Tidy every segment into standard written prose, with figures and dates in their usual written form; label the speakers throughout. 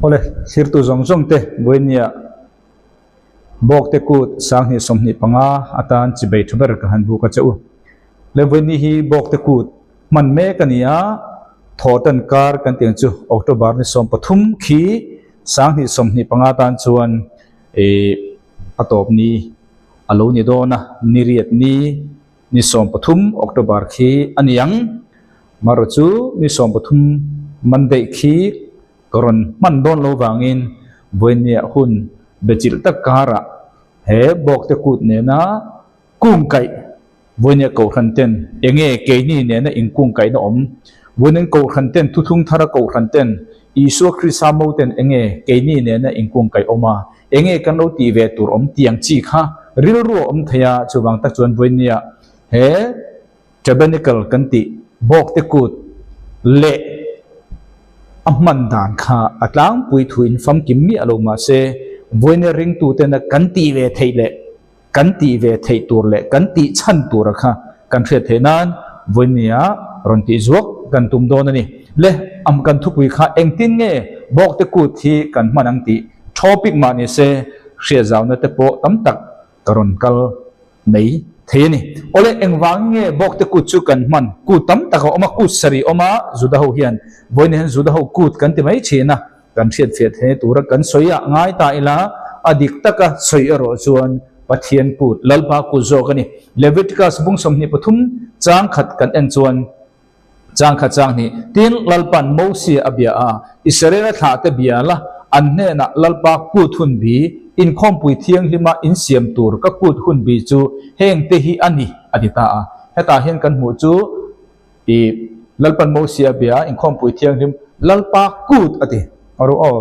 Speaker 1: Awle, thlirtu zawng zawng te Buenia Bawkte kut 2025 atan chibei tha ber ka han buk a che u. Le Bueni hi Bawkte kut hman mek a ni a, thawhtan kar kan tih ang chu October ni 13 khi 2025 tan chuan ih a tawp ni a lo ni dawn a, ni riat ni Ni 13 October khi a ni ang. Marawh chu ni 13 Monday khi ka rawn hman dawn lo vangin vawinia hun bechilh tak karah he Bawkte kut nena kungkaih vawinia Kohhran ten enge keini nena inkungkaihna awm? Vawiin Kohhran ten thuthlung thara Kohhran ten Isua Krista mo ten enge keini nena inkungkaih awm a? Enge kan lo tih ve tur awm tiang chi kha rilru a awm thei a, chuvang tak chuan vawinia he Tabernacle kan tih Bawkte kut leh a hman dan kha a tlangpui thu in famkim miah lo mahse vawinia ringtutena kan tih ve theih leh kan tih ve theih tur leh kan tih chhan tura kha kan hriat theih nan vawinia rawn tih zuak kan tum dawn a ni. Le am kan thupui kha engtin nge Bawkte kut hi kan hman ang tih topic mah ni se hriat zauna te pawh tam tak ka rawn kal mai thei a ni. Awle engvang nge Bawkte kut chu kan hman? Kut tam tak a awm a, kut sarih a awm a, Juda ho hian vawiin hian Juda ho kut kan ti mai thin a, Kan hriatfiah thei tura kan sawi ah ngai ta ila, a dik taka sawi erawh chuan Pathian kut, Lalpa kut zawk a ni. Leviticus bung 23 chang khat kan en chuan chang khat chang hnih, Tin, Lalpa'n Mosia a bia a, Israela thlahte bia la, an hnenah Lalpa kut hun bi, inkhawmpui thianghlima insiam tur ka kut hun bi chu hengte hi a ni, a ti ta a. Hetah hian kan hmuh chu I Lalpan Mosia bia inkhawmpui thianghlim Lalpa kut a ti. A ru aw.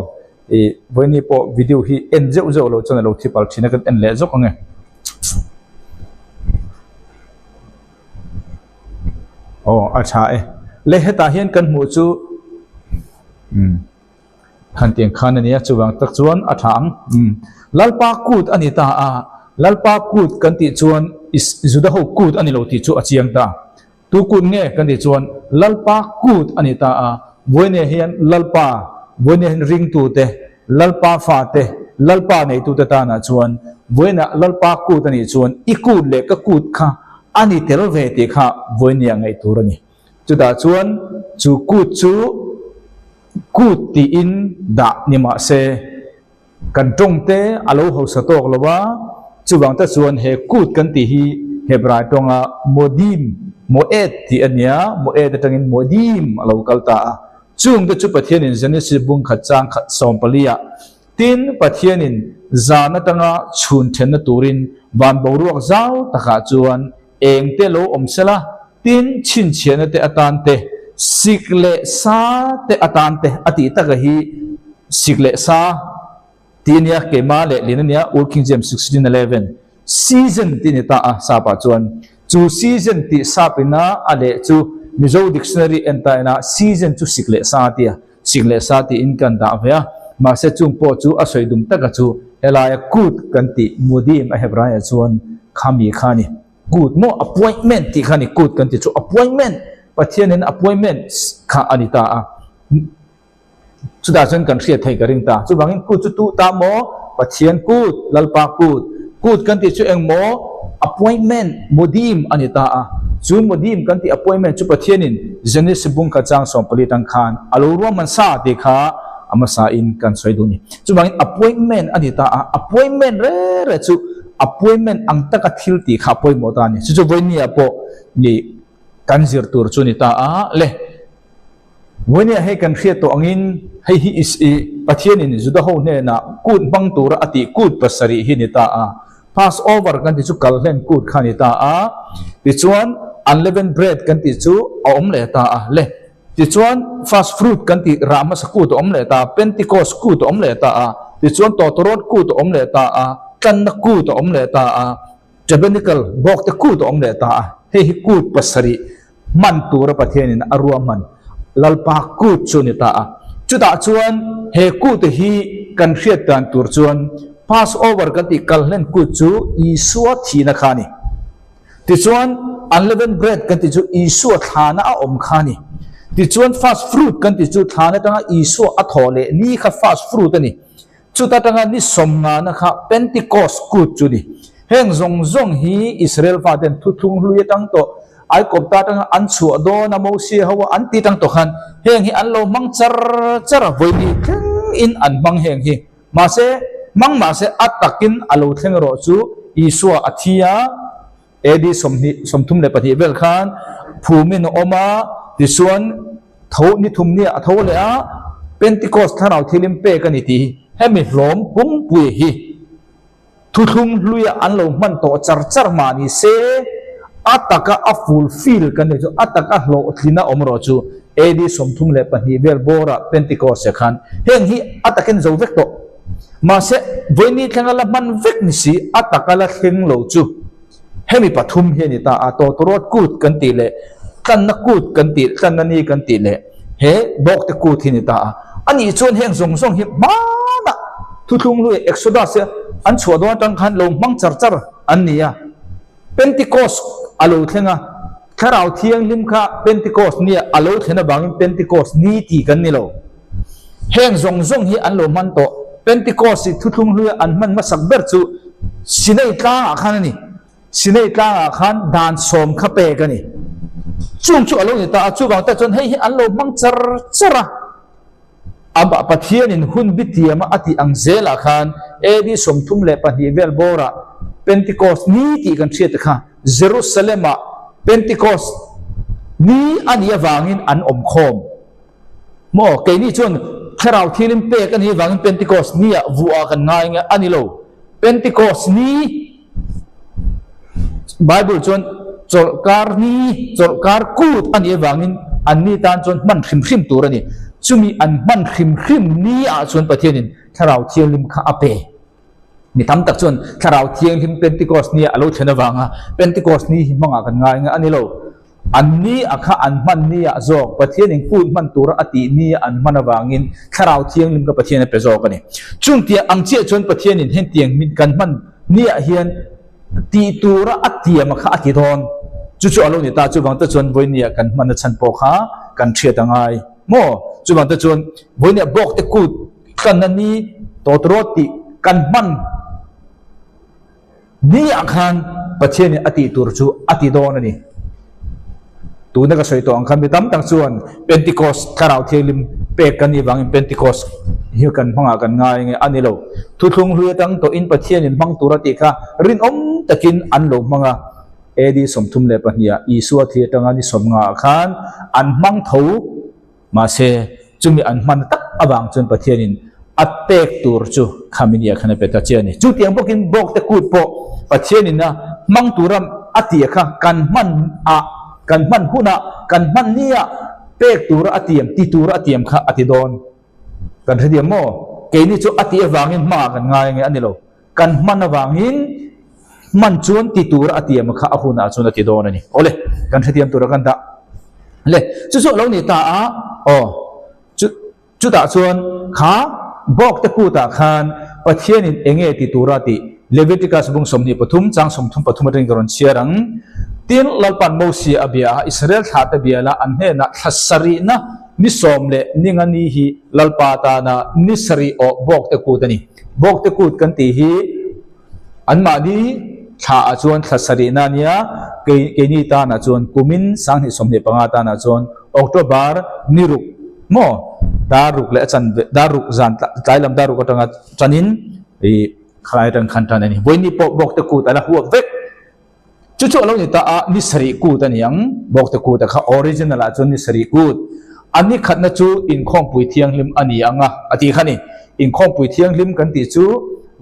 Speaker 1: I vawiini pawh video hi en zeuh zeuh lo chuan a lo thi pal thin a kan en leh zawk ang e. Aw a tha e. Le hetah hian kan hmuh chu umm han tiang khan a nia chuvang tak chuan a tha ang. Umm Lalpa kut a ni ta a, Lalpa kut kan tih chuan Juda ho kut a ni lo tih chu a chiang ta. Tu kut nge kan tih chuan Lalpa kut a ni ta a, Vawinia hian Lalpa, Vawinia hian ringtute, Lalpa fate, Lalpa neitute tanah chuan Vawinia Lalpa kut a nih chuan i kut leh ka kut kha a ni tel ve tih kha Vawinia ngaih tur a ni. Chutah chuan chu kut chu kut tiin dah ni mah se, Kan tawngte a lo hausa tawk lo a, chuvang te chuan he kut kan tih hi Hebrai tawnga Modim, Moed tih a nia, Moed atangin Modim a lo kal ta a. Chungte chu Pathianin Genesis bung khat chang khat 14 ah, Tin, Pathianin zan atanga chhun thenna turin van boruak zau takah chuan engte lo awm sela, tin, chhinchhiahna te atan te, sik leh sa te atan te a tih taka hi sik leh sa tih a nia, keimah leh lin a nia, Old King James 16:11, season tih a ni ta a, sap ah chuan chu season tih sap ina a leh chu Mizo dictionary en ta ina season chu sik leh sa a ti a, sik leh sa tiin kan dah ve a, mahse chung pawh chu a sawi dum taka chu helaia kut kan tih Mudim a Hebraiah chuan khami kha a ni. Kut maw appointment tih kha a ni, kut kan tih chu appointment, Pathianin appointment kha a ni ta a, chutah chuan kan hriat theih ka ring ta. Chuvangin kut chu tu ta maw? Pathian kut, Lalpa kut. Kut kan tih chu eng maw? Appointment, Mudim a ni ta a. Chu Mudim kan tih appointment chu Pathianin Genesis bung kha chang 14 tang khan a lo ruahman sa tih kha a hmasa in kan sawi duh a ni. Chuvangin appointment a ni ta a, appointment reng reng chu appointment ang taka thil tih kha a pawimawh ta a ni. Chu chu vawinia pawh ni kan zir tur chu a ni ta a le. Vawinia hei kan hriat tawh angin hei hi is i Pathianin Juda ho hnenah kut hmang tura a tih kut pasarih hi a ni ta a. Passover kan tih chu kalhlen kut kha a ni ta a. Tichuan unleavened bread kan tih chu a awm leh ta a le. Tichuan first fruit kan tih rah hmasa kut a awm leh ta a, Pentecost kut a awm leh ta a. Tichuan tawtawrawt kut a awm leh ta a, tlanna kut a awm leh ta a, Tabernacle bawkte kut a awm leh ta a. Hei hi kut pasarih hman tura Pathianin a ruahman Lalpa kut chu a ni ta a. Chutah chuan he kut hi kan hriat dan tur chuan Passover kan tih kalhlen kut chu Isua thihna kha a ni. Tichuan unleavened bread kan tih chu Isua thlana a awm kha a ni. Tichuan first fruit kan tih chu thlan atanga Isua a thawh leh ni kha first fruit a ni. Chuta tanga ni sawmngana kha Pentecost kut chu ni. Heng zawng zawng hi Israel faten thuthlung hlui atang tawh, Aikawpta atanga an chhuah dawn a Mosia ho a an ti tang tawh khan heng hi an lo hmang char char a, vawi thleng in an hmang heng hi. Mahse, hmang mahse a takin a lo thleng erawh chu Isua a thi a, AD 20, 32 vel khan phumin a awm a, tichuan tho ni thum nia a tho leh a, Pentecost thlarau thilim pek a ni tih hi hemi hlawm pumpuia hi thuthlung hluia an lo hman tawh char char mah ni se, a taka a fulfill kan tih chu a taka hlawhtlin a awm erawh chu AD 32 vel bawrah Pentecost ah khan heng hi a takin zo vek tawh. Mahse, vawiini thlenga la hman vek ni si, a taka la thleng lo chu hemi pathum hi a ni ta a, tawtawrawt kut kan tih leh tlanna kut kan tih, tlanna ni kan tih leh he bawkte kut hi a ni ta a. A nih chuan heng zawng zawng hi hmanah thuthlung hlui Exodus hi an chhuah dawn atang khan lo hmang char char an ni a. Pentecost a lo thleng a, Thlarau Thianghlim kha Pentecost nia a lo thlen avangin Pentecost ni tih kan ni lo. Heng zawng zawng hi an lo hman tawh. Pentecost hi thuthlung hluia an hman hmasak ber chu Sinai tlangah khan a ni. Sinai tlangah khan dan sawm kha pek a ni. Chung chu a lo ni ta a, chuvang tak chuan hei hi an lo hmang char char a. Amah Pathianin hun bitiama a tih ang zelah khan AD 32 vel bawrah Pentecost ni tih kan hriat te kha Jerusalem-ah Pentecost ni a nih avangin an awm khawm. Maw, keini chuan Thlarau Thilim pek a nih avangin Pentecost ni-ah vuah kan ngai nge a ni lo. Pentecost ni Bible chuan chawlhkar ni, chawlhkar kut a nih avangin an ni tan chuan hman hrim hrim tur a ni. Chumi an hman hrim hrim ni ah chuan Pathianin Thlarau Thianghlim kha a pe. Mi tam tak chuan Thlarau Thianghlim Pentecost ni ah a lo thlen avanga Pentecost ni hi hmangah kan ngai nge a ni lo. An ni a kha an hman ni ah zawk Pathianin kut hman tura a tih ni a an hman avangin Thlarau Thianghlim kha Pathian a pe zawk a ni. Chung tiang ang chiah chuan Pathianin hentiang min kan hman ni ah hian tih tura a tiam a kha a ti dawn. Chu chu a lo ni ta, chuvang te chuan vawinia kan hman a chhan pawh kha kan hriat a ngai maw? Chuvang te chuan vawinia bawk te kut tlanna ni tawtrawt tih kan hman Ni ah khan Pathianin a tih tur chu a ti dawn a ni. Tuna ka sawi tawh ang khan mi tam tak chuan Pentecost Thlarau Thianghlim pek kan nih vangin Pentecost hi kan hmangah kan ngai nge a ni lo. Thuthlung hlui atang tawhin Pathianin hmang tur a tih kha rinawm takin an lo hmang a. AD 32 ah Isua thi atanga ni 50 ah khan an hmang tho. Mahse, chumi an hman tak avang chuan Pathianin a pek tur chu khami nia khan a pe ta che a ni. Chutiang bawkin bawkte kut pawh Pathianin a hmang tura a tih kha kan hman ah, kan hman hunah, kan hman nia pek tura a tiam, ti tura a tiam kha a ti dawn. Kan hrethiam maw? Keini chu a tih avangin hmangah kan ngai ange a ni lo. Kan hman avangin hman chuan ti tura a tiam kha a hunah chuan a ti dawn a ni. Awle, kan hrethiam tura kan dah. Le, chu chu a lo ni ta a, aw, chu, chutah chuan kha bawkte kutah khan Pathianin eng nge ti tura tih Leviticus bung 23 chang 33 atangin ka rawn chhiar ang. Tin, Lalpan Mosia a bia a, Israel thlahte bia la an hnenah thla sarihna ni sawm leh ni nga ni hi Lalpa tana ni sarih awh bawkte kut a ni. Bawkte kut kan tih hi anmahni thla ah chuan thla sarihna a nia, kei keini tanah chuan kumin 2025 tanah chuan October ni ruk maw dar ruk leh a chan ve dar ruk zan tlai lam dar ruk atanga tanin ih khalai atang khan tan a ni. Vawiini pawh bawkte kut a la huak vek. Chu chu a lo ni ta a, ni sarih kut a ni ang. Bawkte kut a kha original ah chuan ni sarih kut. A ni khatna chu inkhawmpui thianghlim a ni ang a, a tih kha ni. Inkhawmpui thianghlim kan tih chu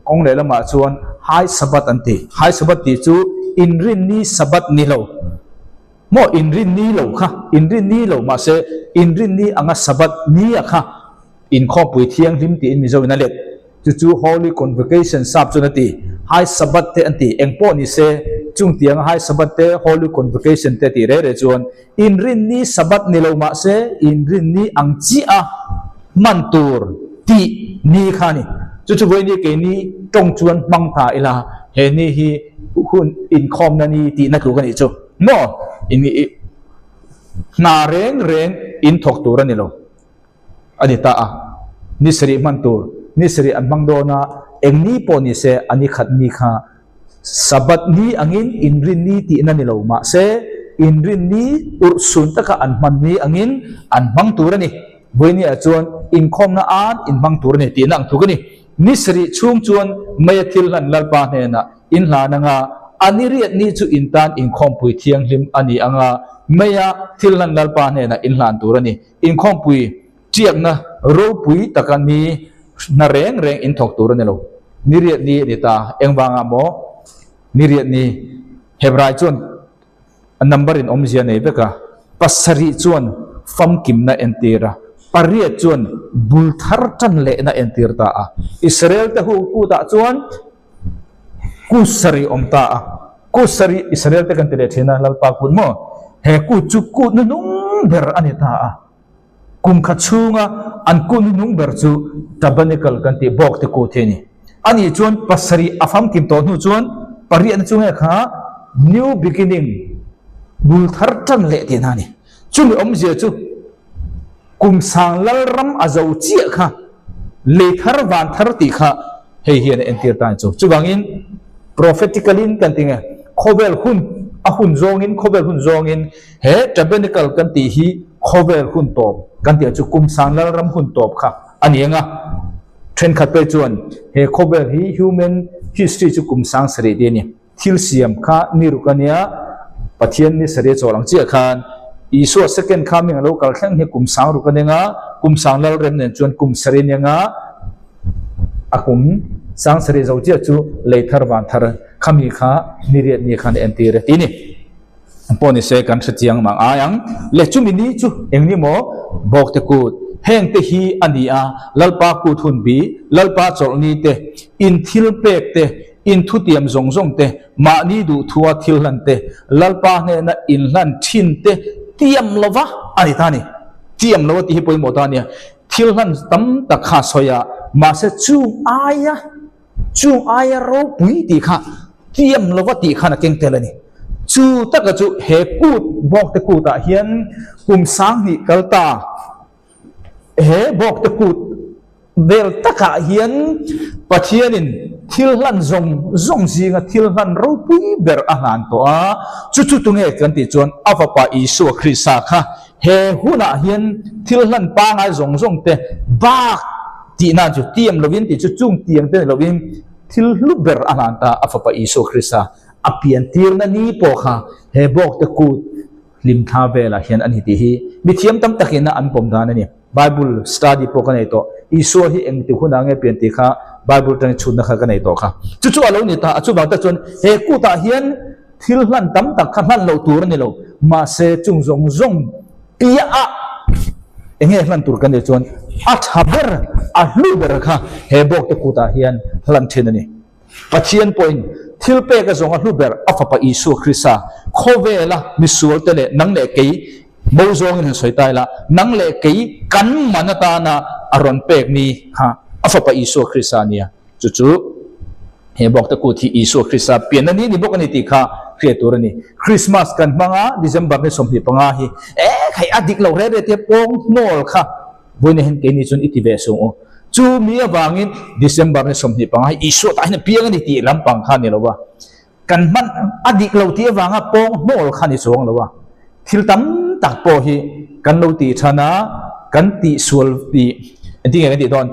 Speaker 1: kawng lehlamah chuan High Sabbath an ti. High Sabbath tih chu inrinni Sabbath ni lo. Maw inrinni lo kha, inrinni lo mahse inrinni anga Sabbath ni a kha inkhawmpui thianghlim tiin Mizo in a let. Chu chu Holy Convocation sap chuan a ti. High Sabbath te an ti. Eng pawh ni se, chung tianga High Sabbath te, Holy Convocation te tih reh reh chuan Inrinni Sabbath ni lo mah se, Inrinni ang chiah a hman tur tih ni kha a ni. Chu chu vawiini keini tawng chuan hmang ta ila, he ni hi hun inkhawmna ni tihna tluk a nih chu. Maw? Hna reng reng. in thawk tur a ni lo a ni ta a. Ni sarih hman tur, ni sarih an hmang dawn a, eng ni pawh ni se a ni khat ni kha Sabbath ni angin inrin ni tihna ni lo mahse inrin ni urhsun taka an hman ni angin an hmang tur a ni. Vawinia chuan inkhawmna an inhmang tur a ni tihna ang tluk a ni. Ni sarih chhung chuan Meia thil hlan Lalpa hnenah in hlan anga a ni riat ni chu in tan inkhawmpui thianghlim a ni anga Meia thil hlan Lalpa hnenah in hlan tur a ni. Inkhawmpui Chiakna ropui taka ni hna reng reng in thawk tur a ni lo. Ni riat ni a ni ta. Engvangah maw ni riat ni? Hebrai chuan a number in awmzia nei vek a. Pasarih chuan famkimna entir a, pariat chuan bul thar tan lehna entir ta a. Israel te hu kutah chuan kut sarih awm ta a. Kut sarih Israel te kan ti leh thin a, Lalpa kut maw? He kut chu kut hnuhnung ber a ni ta a. Kum khat chhunga an kut hnuhnung ber chu Tabernacle kan tih bawk te kut hi a ni. Ani chuan pasarih a famkim tawh hnu chuan pariahna chu nge kha New Beginning, bul thar tan leh tihna a ni. Chumi awmzia chu kum sang lalram a zo chiah kha lei thar van thar tih kha hei hian a entir ta a ni chu. Chuvangin prophetically in kan ti nge khawvel hun a hun zawngin khawvel hun zawngin He Tabernacle kan tih hi khawvel hun tawp kan tih chu kum sang lalram hun tawp kha a ni ang a. Thenkhat pawh chuan he khawvel hi human history chu kum sang sarih tih a ni. Thil siam kha ni ruk a nia, Pathian ni sarih a chawl ang chiah khan Isua second coming a lo kal thleng hi kum sang ruk a ni ang a, kum sang lalrem nen chuan kum sarih a ni ang a, a kum sang sarih zo chiah chu lei thar van thar khami kha ni riat ni khan a entir e tih a ni. Pawh ni se kan hrechiang mang ai ang. Le chumi ni chu eng ni maw? Bawkte kut, heng te hi a ni a, Lalpa kut hun bi, Lalpa chawlh ni te, in thil pek te, in thutiam zawng zawng te, mahni duhthua thil hlan te, Lalpa hnena in hlan thin te tiam lova a ni ta a ni. Tiam lova tih hi pawimawh ta a nia. Thil hlan tam tak kha sawi a, mahse chung aia Chung aia ropui tih kha tiam lova tih khan a keng tel a ni. Chu taka chu he kut bawkte kutah hian kum sanghnih kal ta he bawkte kut vel takah hian Pathianin thil hlan zawng zawng zinga thil hlan ropui ber a hlan tawh a. Chu chu tunge kan tih chuan a Fapa Isua Krista kha he hunah hian thil hlan pangai zawng zawng te bak Tih nan chu tiam lovin tih chu chung tiang te ni lovin thil hlu ber a hlan ta a Fapa Isua Krista a pian tirna ni pawh kha he bawkte kut hlim thla velah hian a ni tih hi mi thiam tam takin a an pawm dan a ni. Bible study pawh ka nei tawh. Isua hi engti hunah nge pian tih kha Bible atangin chhutna kha ka nei tawh kha. Chu chu a lo ni ta a, chuvang tak chuan he kutah hian thil hlan tam tak kha hlan loh tur a ni lo. Mahse chung zawng zawng Piah ah eng nge hlan tur kan nih chuan a tha ber, a hlu ber kha he bawkte kutah hian hlan thin a ni. Pathian pawhin thil pek a zawng a hlu ber a Fapa Isua Krista khawvela misualte leh nang leh kei bo zawngin han sawi ta ila, nang leh kei kan man atana a rawn pek ni kha a Fapa Isua Krista a nia. Chu chu. He bawkte kut hi Isua Krista pianna ni ni bawk a ni tih kha hriat tur a ni. Christmas kan hmang a, December ni 25 hi e hei a dik lo re re tia pawng hnawl kha vawiin hian keini chuan i ti ve sung u. Chu mi avangin December ni 25 hi Isua tah hian a piang a ni tih lampang kha a ni lo va. Kan hman a dik lo tih avanga pawng hnawl kha a ni chuang lo a. Thil tam tak pawh hi kan lo tih than a, kan tih sual tih engtin nge kan tih dawn?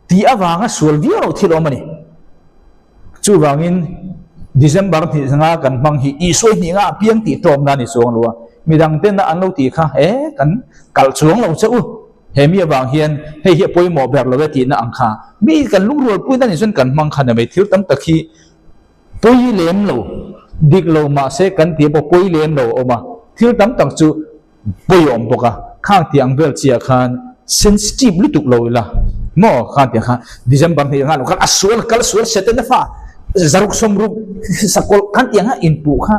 Speaker 1: Tih avanga sual viau loh thil awm a ni. Chuvangin December hnih zanga kan hmang hi Isua hnih nga a piang tih tlawmna a ni chuang lo a, midang tena an lo tih kha e kan kalh chuang lo che u, he mi avang hian hei hi a pawimawh ber lo e tihna ang kha mi kan lungrualpuina ni chuan kan hmang kha ni mai. Thil tam tak hi pawi lem lo, dik lo mahse kan tih pawh pawi lem lo a awm a, thil tam tak chu pawi a awm bawk a, khang tih ang vel chiah khan sensitive lutuk lo ila maw khang tih ang khan December hnih ang khan a sual kal sual Satan a fa zaruk sawmruk sakawlh khan tih ang a inpuh kha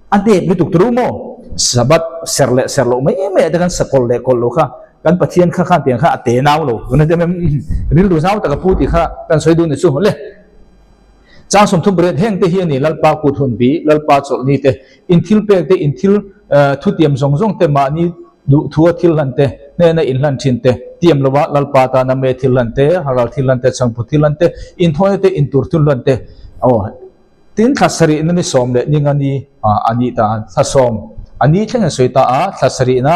Speaker 1: a nep lutuk turu maw Sabbath ser leh ser loh mai mai ah te khan sakawlh leh kawlh lo kha kan Pathian kha khan tih ang kha a te nau lo rilru zau tak a pu tih kha kan sawi dun ni chu le. Chang 38, Heng te hi a ni, Lalpa kut hun bi, Lalpa chawlhni te, in thil pek te, in thil thutiam zawng zawng te mahni Duhthua thil hlan te, hnehna inhlan thin te, tiam lova Lalpa tana me thil hlan te, halral thil hlan te, chhangpu thil hlan te, inthawina te, intur thil hlan te, aw, tin thla sarihna ni sawm leh ni nga ni a nih ta a, thla sawm a ni thleng an sawi ta a, thla sarihna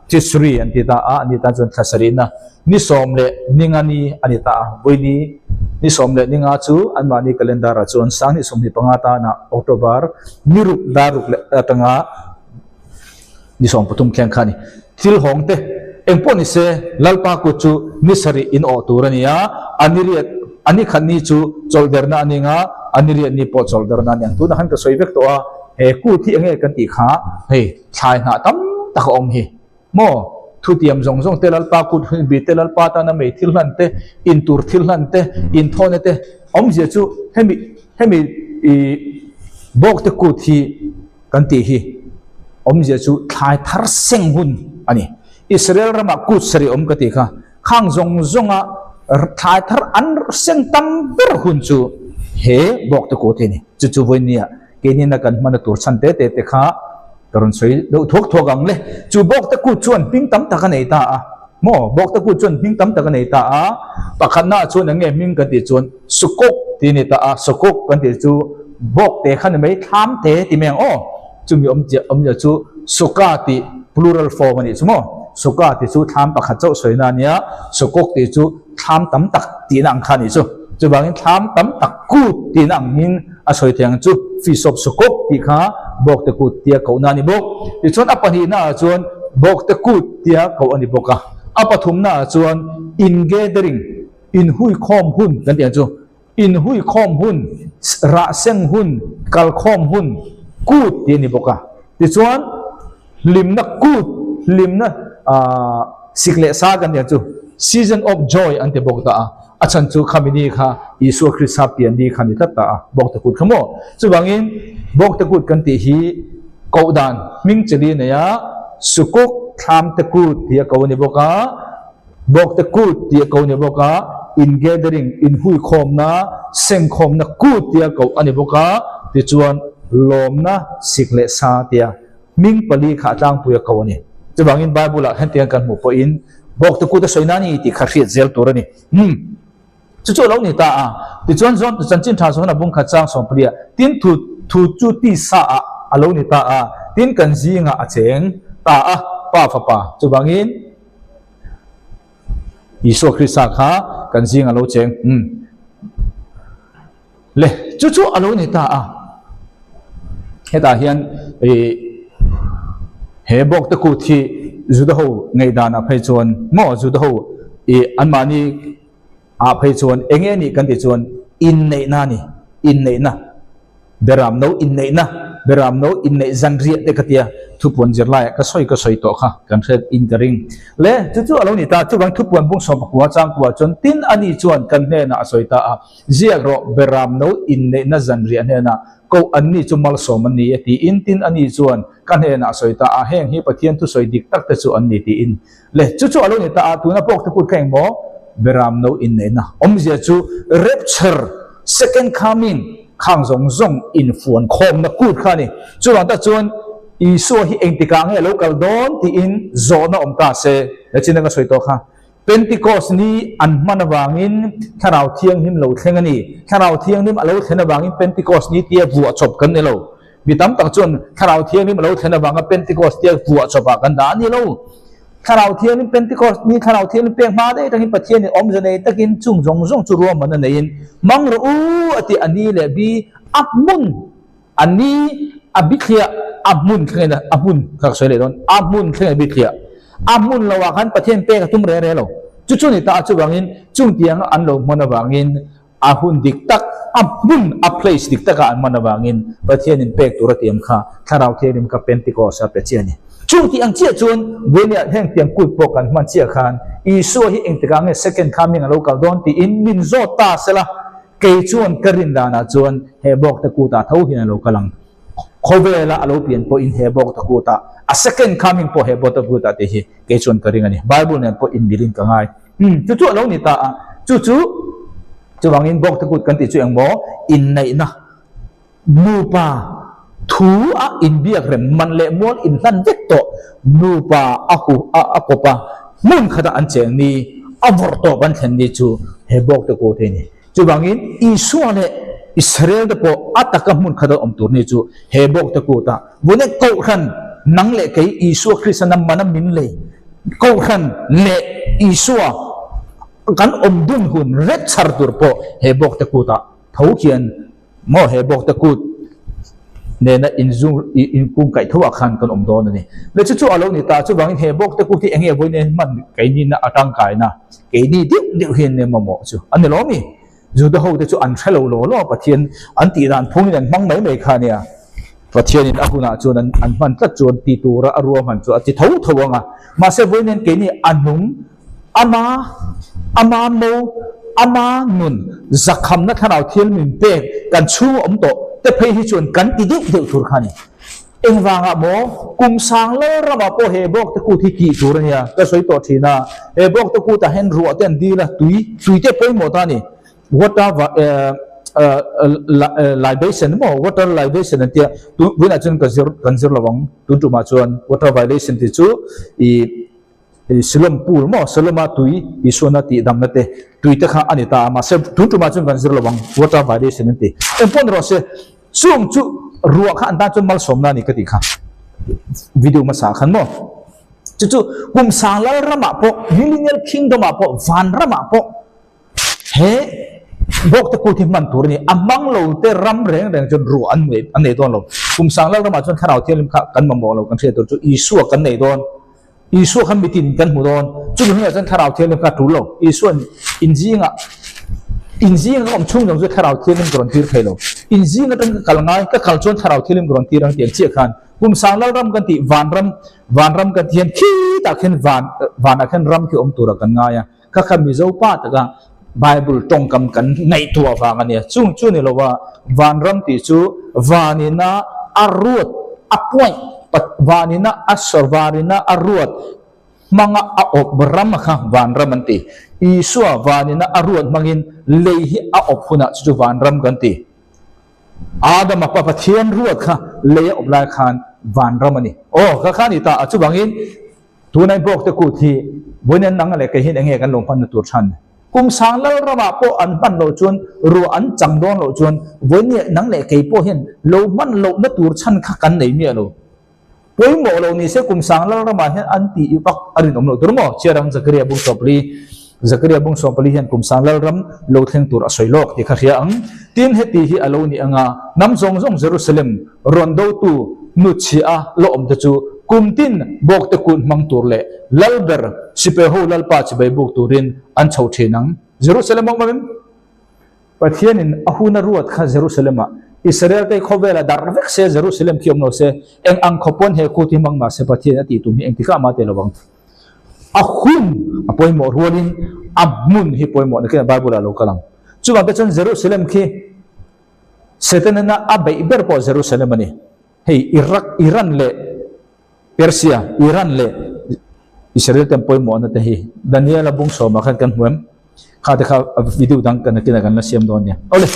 Speaker 1: Tishri an ti ta a, a ni tan chuan thla sarihna ni sawm leh ni nga ni a ni ta a, vawi ni sawm leh ni nga chu anmahni calendar ah chuan sanghnih 25 tana October ni ruk dar ruk leh atanga Ni 13 thleng kha a ni. Thil hawng te, eng pawh ni se, Lalpa kut chu ni sarih in awh tur a ni a, a ni riat, a ni khat ni chu chawlh derna a ning a, a ni riat ni pawh chawlh derna a ni ang. Tunah khan ka sawi vek tawh a, he kut hi eng nge kan tih kha, hei thlai hnah tam tak a awm hi maw? Thutiam zawng zawng te, Lalpa kut hun bi te, Lalpa tana mei thil hlan te, intur thil hlan te, inthawhna te, awmzia chu hemi, hemi ih bawkte kut hi, Kan tih hi awmzia chu thlai thar seng hun a ni. Israel ramah kut sarih awm ka tih kha, khang zawng zawnga thlai thar an seng tam ber hun chu he bawkte kut hi a ni. Chu chu vawinia keinina kan hmana tur chhan te te te kha ka rawn sawi deuh thuak thuak ang le. Chu bawkte kut chuan hming tam tak a nei ta a. Maw? Bawkte kut chuan hming tam tak a nei ta a. Pakhatnaah chuan eng nge hming kan tih chuan Sukuk tih a ni ta a, Sukuk kan tih chu bawk te kha ni mai, thlam te ti mai ang aw. Chumi awmzia awmzia chu Suka tih plural form a nih chu maw. Suka tih chu thlam pakhat chauh sawina a nia, Sukuk tih chu thlam tam tak tihna ang kha a nih chu. Chuvangin thlam tam tak kut tihna ang in a sawi thei ang chu Feast of Sukuk tih kha Bawkte kut tia kohna a ni bawk. Tichuan a pahnihna ah chuan Bawkte kut tia koh a ni bawk a. A pathumna ah chuan Ingathering Inhuikhawm hun kan tih ang chu, inhuikhawm hun, rah seng hun, kalkhawm hun, kut tih a ni bawk a. Tichuan, hlimna kut, hlimna aah sik leh sa kan tih ang chu, season of joy an ti bawk ta a. A chhan chu khami ni kha Isua Krista pian ni kha ni tlat ta a, Bawkte kut kha maw? Chuvangin, Bawkte kut kan tih hi koh dan hming cheli a nei a, Sukuk Thlamte kut tih a ko a ni bawk a. Bawkte kut tih a ko ni bawk a, ingathering, inhuikhawmna, sengkhawmna kut tih a koh a ni bawk a, tichuan lawmna sik leh sa tia hming pali kha a tlangpui a ko a ni. Chuvangin Bible-ah hetiang kan hmuh pawhin Bawkte kut a sawi na ni tih kha hriat zel tur a ni. Umm. Chu chu a lo ni ta a. Tichuan zawn chanchin tha zawn a bung khat chang sawmpali ah tin thu thu chu tisa ah a lo ni ta a, tin kan zingah a cheng ta a, Pa Fapa chuvangin, Isua Krista kha kan zing a lo cheng umm le chu chu a lo ni ta a hetah hian ih he bawkte kut hi Juda ho ngaihdan ah phei chuan maw Juda ho ih anmahni ah phei chuan eng nge nih kan tih chuan inneihna a ni inneihna. Beram no inneihna, Beram no inneih zanriah te ka tia, thupuan zirlaiah ka sawi ka sawi tawh kha kan hre in ka ring. Le, chu chu a lo ni ta, chuvang thupuan bung 10 changkua chuan tin a ni chuan kan hnenah a sawi ta a, ziak rawh Beram no inneihna zanriah hnenah koh an ni chu malsawm an ni e tiin tin a ni chuan ka hnenah a sawi ta a, heng hi Pathian thusawi dik tak te chu an ni tiin. Le, chu chu a lo ni ta a, tuna pawk te kut kha engmaw? Beram no inneihna awmzia chu rapture, second coming, khang zawng zawng infuan khawmna kut kha a ni. Chuvang tak chuan Isua hi engtikah nge a lo kal dawn tiin zawhna awm ta se, nachin a ka sawi tawh kha. Pentecost ni an hman avangin Thlarau Thianghlim lo thleng a ni. Thlarau Thianghlim a lo thlen avangin Pentecost ni tia vuah chawp kan ni lo. Mi tam tak chuan Thlarau Thianghlim a lo thlen avanga Pentecost tia vuah chawpah kan dah a ni lo. Thlarau Thianghlim Pentecost ni Thlarau Thianghlim pek hma daih atangin Pathianin awmze nei takin chung zawng zawng chu ruahmanna neiin hmang rawh u a ti a ni leh bi a hmun a ni a bithliah a hmun thlengin a hmun kha ka sawi leh dawn a hmun thlengin a bithliah a hmun loah khan Pathian pek a tum reng reng lo. Chu chu ni ta a chuvangin chung tianga an lo hman avangin A hun dik tak, a hmun, a place dik takah an man avangin Pathianin pek tur a tiam kha Thlarau Thianghlim kha Pentecost a pe chiah a ni. Chung tih ang chiah chuan Buainiah heng tiang kut pawh kan hman chiah khan Isua hi engtikah nge second coming a lo kal dawn tiin min zawt ta sela, kei chuan ka rin danah chuan he bawkte kutah tho hian a lo kal ang. Khawvela a lo pian pawhin he bawkte kutah, a second coming pawh he bawkte kutah tih hi kei chuan ka ring a ni. Bible nen pawh inmilin ka ngai. Umm, chu chu a lo ni ta a, chu chu chuvangin bawkte kut kan tih chu engmaw inneihna nupa Thu a inbiak rem man leh mual inhlan vek tawh nupa a hu a a kawp a, hmun khata an cheng ni, a vawrh tawp an thlen ni chu he bawk te kut hi a ni. Chuvangin Isua leh Israel te pawh a taka hmun khata awm tur ni chu he bawk te kut a vawne Kohhran nang leh kei Isua Krista na mana min lei Kohhran leh Isua kan awm dun hun ret chhar tur pawh he bawk te kut ah tho khian Maw he bawkte kut nena inzung inkungkaih tho ah khan kan awm dawn a ni. Le chu chu a lo ni ta, chuvangin he bawkte kut hi eng nge vawiin hman keini na a tangkaina, keini deuh deuh hian nia mamawh chu a ni lo mi? Juda ho te chu an hre lo law law a, Pathian an tih dan phungin an hmang mai mai kha a nia. Pathianin a hunah chuan an an hman tlat chuan ti tura a ruahman chu a ti tho tho ang a, mahse vawiin keini a nung Ama, ama mo, ama nun zakhamna thlarau thil min pek kan chhung a awm tawh te phei hi chuan kan ti deuh deuh tur kha a ni. Engvangah maw kum sang lal ramah pawh he bawk te kut hi tih tur a nia, ka sawi tawh thin a, he bawk te kutah hian ruah te an dil a, tui, tui te pawimawh ta a ni. Water libation maw, water libation an tia, tun vawiinah chuan ka zir, kan zir lo ang, tun tumah chuan water violation tih chu ih Silom pool maw, Siloma tui Isuana tih damna te, tui te kha a ni ta a, mahse tun tumah chuan kan zir lo ang, water violation an ti. Engpawh ni rawh se, chung chu ruah kha an tan chuan malsawmna a ni ka tih kha video hmasa ah khan maw. Chu chu kum sang lal ramah pawh, millennial kingdom ah pawh, van ramah pawh he bawk te kut hi hman tur a ni. A hmang lo te ram reng reng chuan ruah an nei an nei dawn lo. Kum sang lal ramah chuan thlarau thianghlim kha kan mamawh lo kan hriat tur chu Isua kan nei dawn. Isua kha mitin kan hmu dawn. Chumi hunah chuan Thlarau Thianghlim kha a tul lo. Isua'n inzingah inzinga ka awm chhung zawng chu Thlarau Thianghlim ka rawn tir thei lo. Inzing atang ka kal ngai, ka kal chuan Thlarau Thianghlim ka rawn tir ang tih ang chiah khan kum sang Lalram kan tih vanram vanram kan tih hian khitah khian van vanah khian ram khi awm turah kan ngai a. Kha kha Mizo pa taka Bible tawngkam kan ngaihtuah vang a nia. Chung chu ni lova vanram tih chu vanina a ruat, a point, vanina a sawr, vanina a ruat hmanga a awp ram a kha vanram an ti. Isua vanina a ruat hmangin lei hi a awp hunah chu chu vanram kan ti. Adama pa Pathian ruat kha lei a awp lai khan vanram a ni. Aw, kha kha a ni ta a, chuvangin Tunai bawk te kut hi vawiin nang leh kei hian enge kan lo hmanna tur chhan? Kum sang lal ramah pawh an hman loh chuan ruah an chang dawn loh chuan vawiin nang leh kei pawh hian lo hman lohna tur chhan kha kan nei miah lo. Pawimawh lo ni se kum sang lal ramah hian an tih vak a rinawm loh tur maw? Chiarang Zakaria bung sawmpali Zakaria bung sawmpali hian kum sang lal ram lo thleng tur a sawi lawk tih kha hria ang. Tin heti hi a lo ni anga hnam zawng zawng Jerusalem rawn dotu Nuchhia a la awm te chu kum tin bawkte kut hmang tur leh lal ber sipai ho lalpa chibai buk turin an chho thin ang. Jerusalem a awm em? Pathianin a hun a ruat kha Jerusalem ah Israel te khawvel a darh vek se Jerusalem khi awm lo se eng ang khawp pawn he kut hi hmang mah se Pathian a tih tum hi engtikah mah te lo ang. A hun a pawimawh rualin a hmun hi pawimawh nakin a Bible ah lo kal ang. Chuvang te chuan Jerusalem khi Setana a beih ber pawh Jerusalem a ni. Hei Iraq, Iran leh Persia, Iran leh Israel te an pawimawhna te hi Daniela bung sawmah khan kan hmu em? Kha te kha video dang kan nakinah kan la siam dawn nia. Awle.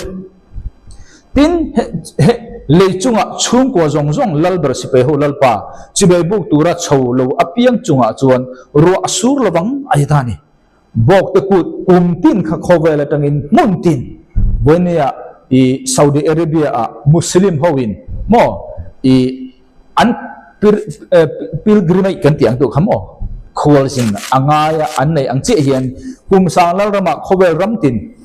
Speaker 1: Tin, he, he lei chungah chhungkua zawng zawng lalber sipai ho lalpa chibai buk tura chho lo apiang chungah chuan ruah a sur lovang a ti ta a ni. Bawkte kut kum tin kha khawvel atangin hmun tin Buenia i Saudi Arabia ah Muslim ho in maw i an pilgrimage kan tih ang duh kha maw khualzin a ngai a an nei ang chiah hian kum sang lal ramah khawvel ram tin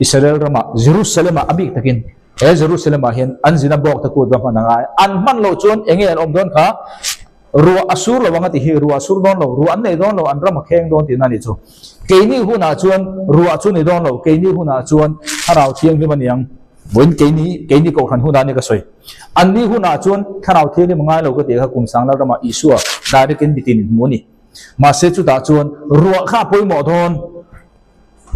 Speaker 1: Israel ramah Jerusalem ah a bik takin he Jerusalem ah hian an zin a bawkte kut va hman a ngai an hman loh chuan enge an awm dawn kha Ruah a sur lo ang a ti hi, ruah a sur dawn lo, ruah an nei dawn lo, an ram a kheng dawn tihna a ni chu. Keini hunah chuan ruah chu ni dawn lo, keini hunah chuan Thlarau Thianghlim a ni ang. Vawiin keini, keini Kohhran hunah a ni ka sawi. Anni hunah chuan Thlarau Thianghlim a ngai lo ka tih kha kum sang lal ramah Isua direct in mitin in hmu a ni. Mahse chutah chuan ruah kha a pawimawh dawn.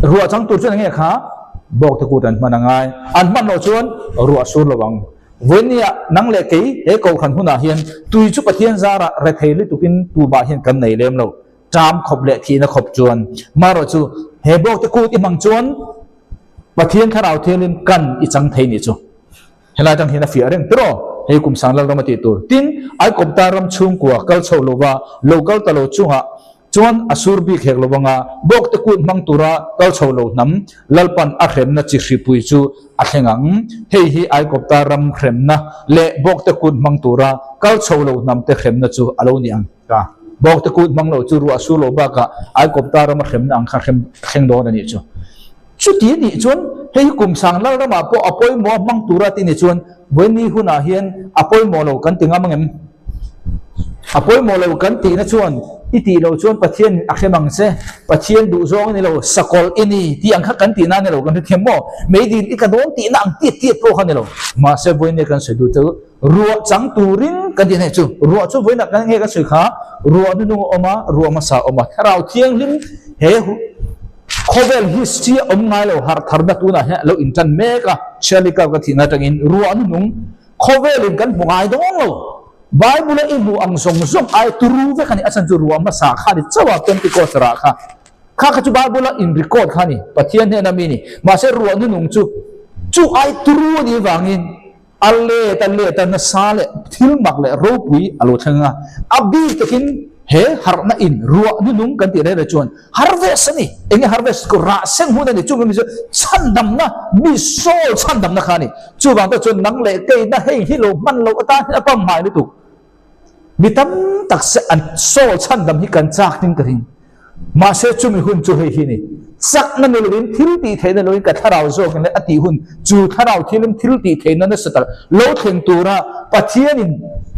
Speaker 1: Ruah chang tur chuan enge kha bawk te kut an hman a ngai. An hman loh chuan ruah a sur lo ang. Vawinia nang leh kei he kohhran hunah hian tui chu Pathian zarah rethei lutukin tumah hian kan nei lem lo. Ṭam khawp leh thihna khawp chuan. Marawh chu he bawk te kut i hmang chuan Pathian Thlarau Thianghlim kan i chang thei nih chu. Helai tang hian a fiah reng tiraw? Hei kum sang lal ram a tih tur. Tin, Aikawpta ram chhungkua kal chho lova lo kal ta lo chungah chuan a sur bik hek lo anga bawkte kut hmang tura kal chho lo hnam Lalpan a hremna chi hripui chu a thleng ang. Hei hi Aikawpta ram hremna leh bawkte kut hmang tura kal chho lo hnamte hremna chu a lo ni ang. Ka bawkte kut hmang lo chu ruah sur lo bakah Aikawpta rama hremna ang kha hrem thleng dawn a nih chu. Chuti a nih chuan hei hi kum sang lal ramah pawh a pawimawh a hmang tura tih ni chuan vawiin hunah hian a pawimawh lo kan ti ngam angem? A pawimawh lo kan tihna chuan i tih loh chuan Pathian a hrem ang che, Pathian duh zawng i ni lo, sakawlh i ni tih ang kha kan tihna a ni lo, kan hrethiam maw? Meidin i tla dawn tihna ang tiat tiat pawh kha a ni lo. Mahse vawiin kan sawi duh chu ruah chang turin kan tih hnaih chu ruah chu vawiinah kan nge kan sawi kha ruah hnunung a awm a, ruah hmasa a awm a, Thlarau Thianghlim he Khawvel history a awm ngai lo harh tharna tunah hian a lo intan mek a, Shirley Karp ka thihna atangin ruah hnunung khawvelin kan hmu ngai dawn lo. Bible a i hmuh ang zawng zawng ai turu vek a ni, a chhan chu ruah hmasa kha a ni chauh a, Pentecost rah kha. Kha kha chu Bible a in record kha a ni, Pathian hnena mi a ni. Mahse ruah hnunung chu chu ai turu a nih vangin a let a let a nasa leh thil mak leh ropui a lo thleng a, a bik takin he harhna in ruah hnunung kan tih reng reng chuan harvest a ni, enge harvest chu rah seng hun a ni, chung mi chu chhandamna mi soul chhandamna kha a ni, chuvang te chuan nang leh keina hei hi lo hman loh atan hian a pamhmai lutuk. Mi tam tak se an soul chhandam hi kan chak ding ka ring. Mahse chumi hun chu hei hi ni. Chakna ni loin thil tih theihna loin ka thlarau zawkin leh a tih hun chu thlarau thilin thil tih theihna nasa tak lo thleng tura Pathianin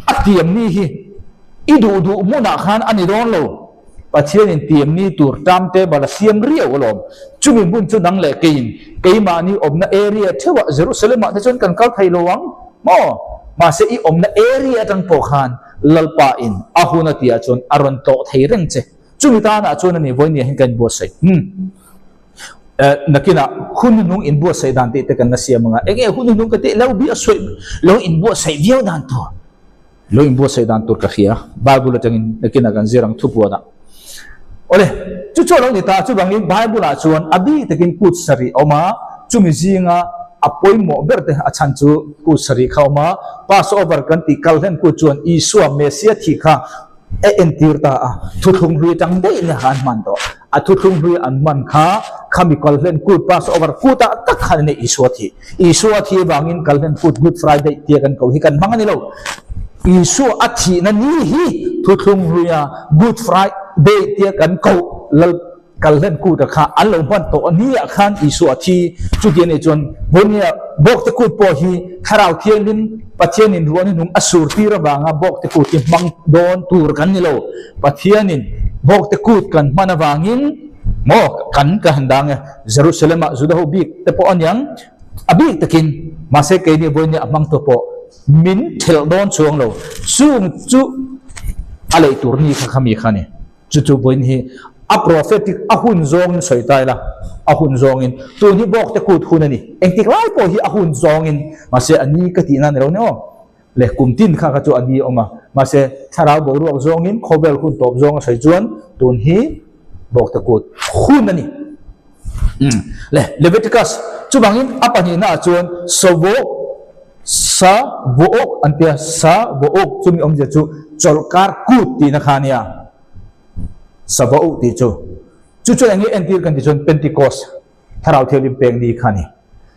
Speaker 1: a tiam ni hi i duh duh hmunah khan a ni dawn lo. Pathianin tiam ni tur timetable a siam riau alawm. Chumi hmun chu nang leh keiin keimahni awmna area theuhah Jerusalem-ah te chuan kan kal thei lo ang maw? Mahse i awmna area atang pawh khan Lalpa in a hun a tihah chuan a rawn tlawh thei reng che. Chumi tanah chuan a ni vawinia hian ka inbuatsaih. Umm. Eh, nakinah hun hnung inbuatsaih dan tih te kan la siam anga eng nge hun hnung ka tih lo bi a sawi lo inbuatsaih viau dan tur. Lo inbuatsaih dan tur ka hria. Bible atangin nakinah kan zir ang thupuanah. Awle, chu chu a lo ni ta. Chuvangin Bible-ah chuan a bik takin kut sarih a awm a, chumi zinga a pawimawh ber te a chhan chu kut sarih kha a awm a. Passover kan tih kal hlen kut chuan Isua Messia thih kha a entir ta a, thuthlung hlui atang daih nia kha an hman tawh. A thuthlung hlui an hman kha khami kal hlen kut Passover kutah tak khan a ni Isua thih. Isua thih avangin kal hlen kut Good Friday tia kan ko hi kan hmang a ni lo. Isua a thihna ni hi thuthlung hluia Good Friday tia kan koh lal kal hlen kut a kha an lo hman tawh a ni ah khan Isua a thi. Chuti a nih chuan Vawinia Bawkte Kut pawh hi Thlarau Thianghlim Pathianin ruahni hnung a sur tir avanga Bawkte Kut hi hmang dawn tur kan ni lo. Pathianin Bawkte Kut kan hman avangin maw kan ka han dang e Jerusalem ah Juda ho bik te pawh a niang a bik takin mahse keini Vawinia a hmang tu pawh Min thelh dawn chuang lo. Chung chu a lei tur ni kha khami kha ni. Chu chu vawiin hi a prophetic a hun zawngin sawi ta ila, a hun zawngin. Tun hi bawk te kut hun a ni. Engtik lai pawh hi a hun zawngin. Mahse a ni ka tihna ni lo ni aw. Le kum tin kha kha chu a ni awm a. Mahse thlarau boruak zawngin khawvel hun tawp zawng a sawi chuan tun hi bawk te kut hun a ni. Le Leviticus chuvangin a pahnihna ah chuan sawvawk Sa vuawk an tia, sa vuawk chumi awmzia chu chawlhkar kut tihna kha a nia, sa vuawk tih chu. Chu chuan eng nge entir kan tih chuan Pentecost, Thlarau Thianghlim peng ni kha a ni.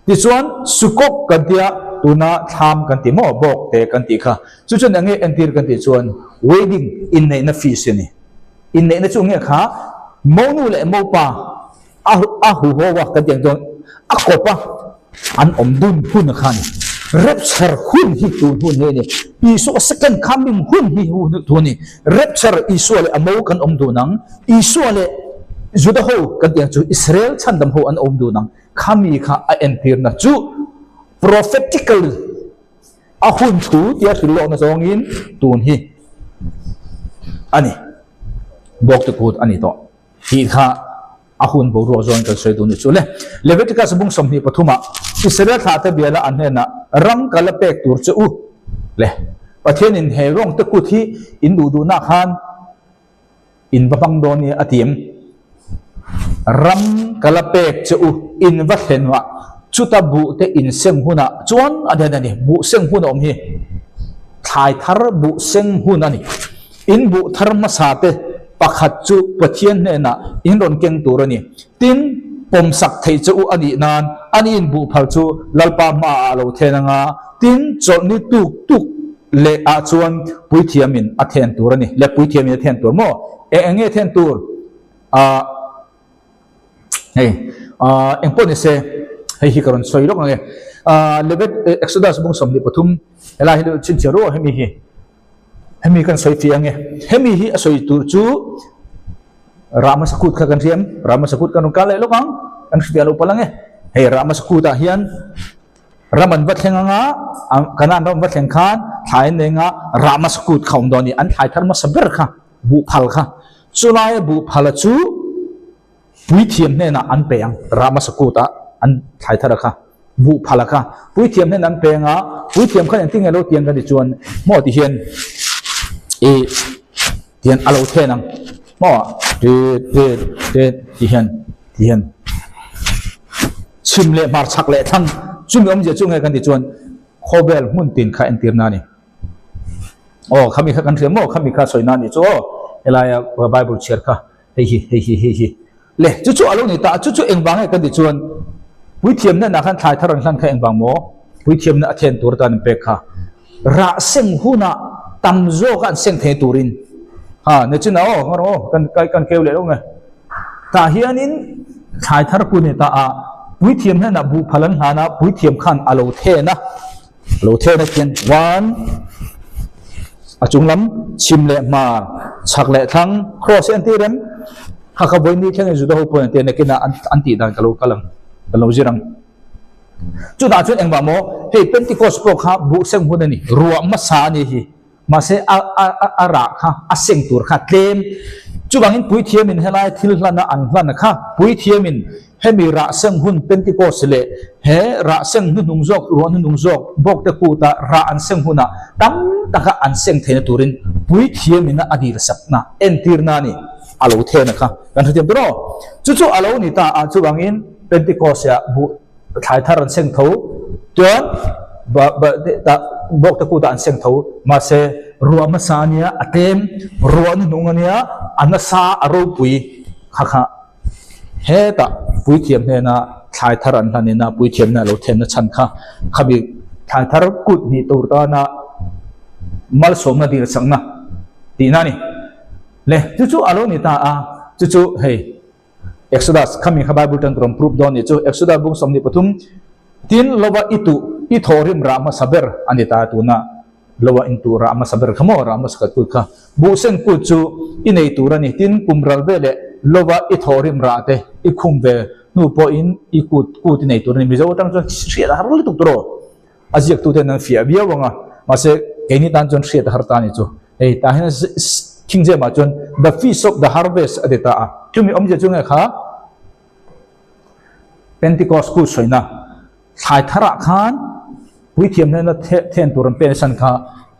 Speaker 1: Tichuan Sukkot kan tia, tuna thlam kan ti maw, bawk te kan tih kha. Chu chuan eng nge entir kan tih chuan wedding, inneihna feast a ni. Inneihna chu nge kha monu leh mopa A a huho a kan tih ang chuan a kawp a an awm dun hun a kha a ni. Rapture hun hi tun hun hi a ni. Isua second coming hun hi hun thu a ni. Rapture Isua leh a mo kan awm dun ang. Isua leh Juda ho kan tih ang chu Israel chhandam ho an awm dun ang. Khami kha a entirna chu prophetical a hun thu tia hrilh lawkna zawngin tun hi a ni. Bawkte kut a ni tawh. Tih kha a hun boruak zawn kan sawi duh ni chu le. Leviticus bung 23 ah Israel thlahte biala an hnenah ram ka la pek tur che u le. Pathianin he rawng te kut hi in duh duhna khan in va hmang dawn nia a ti em? Ram ka la pek che u in va thlenah chuta buh te in seng hunah chuan a den a ni. Buh seng hun a awm hi. Thlai thar buh seng hun a ni. In buh thar hmasa te pakhat chu Pathian hnenah in rawn keng tur a ni. Tin, pawmsak theih che u a nih nan ani in buh phal chu Lalpa hmaah a lo then anga, tin, chawlhni tuk tuk leh ah chuan puithiamin a then tur a ni. Le puithiamin a then tur maw? Eng eng nge then tur? Ahh. Hei, ah, eng pawh ni se, hei hi ka rawn sawi lawk ang e. Ah, Levet, Exodus bung 23, helai hi chhinchhiah ruah hemi hi. Hemi kan sawi fiah ang e. Hemi hi a sawi tur chu Rama Sakut kha kan hriam, Rama Sakut kan rawn kal leh lawk ang, kan hrifiah loh palh ang e. Hei Rama Sakut ah hian ram an va thleng ang a, Kanaan ram an va thleng khan thlai an nei ang a, Rama Sakut kha awm dawn a ni, an thlai thar hmasa ber kha. Buhphal kha. Chulaia buhphala chu puithiam hnenah an pe ang, Ramasa kutah an thlai thar a kha, buhphala kha puithiam hnenah an pe ang a, puithiam khan engtin nge lo tiang ka ti chuan maw ti hian i tihian a lo then ang maw tit tit tit ti hian ti hian chhim leh hmar chhak leh thlang chumi awmzia chu nge kan ti chuan khawvel hmun tin kha entirna a ni. Aw khami kha kan hria maw khami kha sawi na nih chu aw helaia bible chhiar kha hei hi hei hi hei hi le chu chu alo ni ta chu chu engvang nge kan tih chuan puithiam hnenah khan thlai thar an hlan kha engvang maw puithiam na a then tur atan an pek kha rah seng hunah tam zawk a an seng thei turin ha nachin aw ngar aw kan kai kan keu leh lo nge tah hianin thlai thar ku ni ta a puithiam hnenah buhphal an hlan a puithiam khan alo then a Lo thehna khian one a chung lam chhim leh hmar, chhak leh thlang cross hi an ti rem. Kha kha vawi ni thlengin Juda ho pawhin an ti a, nakinah an an tih dan ka lo kal ang, ka lo zir ang. Chutah chuan engmah maw, hei Pentecost pawh kha buh seng hun a ni, ruah hmasa a ni hi. Mahse, a, a, a, a rah kha, a seng tur kha tlem. Chuvangin puithiamin helai thil hlana an hlan kha, puithiamin hemi rah seng hun Pentecost leh he rah seng hnuhnung zawk, ruah hnuhnung zawk bawkte kuta rah an seng hunah tam taka an seng theihna turin puithiamina a dilsakna entirna a ni. A lo thehna kha kan hrethiam tur aw. Chu chu a lo ni ta a, chuvangin Pentecost-ah buh thlai thar an seng tho chuan bawk te kutah an seng tho mahse ruah hmasa a nia a tlem ruah hnuhnung a nia a nasa a ropui kha kha hetah puithiam hnena thlai thar an hlan ina puithiam hnena lo thlenna chhan kha khami thlai thar kut hnih tur tana malsawmna dil chakna tihna a ni le chu chu a lo ni ta a chu chu hei. Exodus, Khami kha Bible tan rawn proof dawn nih chu Exodus bung 23, Tin, lova i tuh, i thawhrim rah hmasa ber a ni ta tuna lova in tuh rah hmasa ber kha maw, rah hmasa khat kut kha buhsen kut chu i nei tur a ni. Tin, kum ral ve leh lova i thawhrim rah te i khum ve hnu pawhin i kut kut i nei tur a ni. Mizo atang chuan hriat a har lutuk tur aw. A ziaktu ten an fiah viau ang a, mahse keini tan chuan hriat a har ta a ni chu. Hei tah hian King James ah chuan the feast of the harvest a ti ta a, chumi awmzia chu nge kha Pentecost kut sawina thlai thar ah khan puithiam hnena then tur an pen asan kha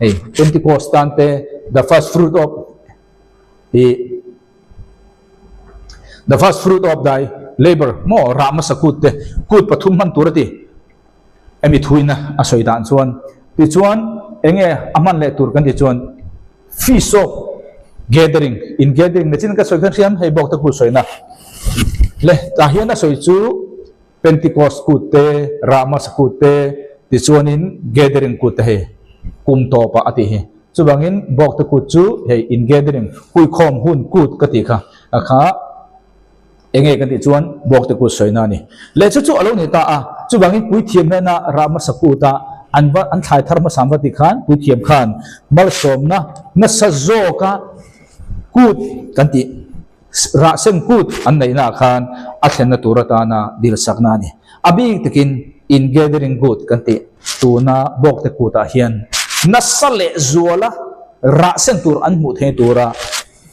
Speaker 1: hei Pentecost tan te the first fruit of i the first fruit of thy labor maw rah hmasa kut te kut pathum hman tur a ti. Hemi thuina a sawi dan chuan tichuan enge a hman leh tur kan tih chuan feast of gathering in gathering na chin ka sawi khan hriam hei bawk te khu sawina le tah hian a sawi chu Pentecost kut te Rama kut te tichuanin gathering kut te hei kum tawpah a tih hi chuvangin bawk te kut chu hei in gathering huikhawm hun kut ka tih kha a kha Enge kan tih chuan bawkte kut sawina a ni. Leh chu chu a lo ni ta a, chuvangin puithiam hnena rah hmasa kuta an va an thlai thar hmasa an va tih khan puithiam khan malsawmna nasa zawka kut kan tih rah sem kut an neihna ah khan a thlenna tur atana dilsakna a ni. A bik takin in gathering kut kan tih tuna bawkte kutah hian nasa leh zuala rah sen tur an hmuh theih tura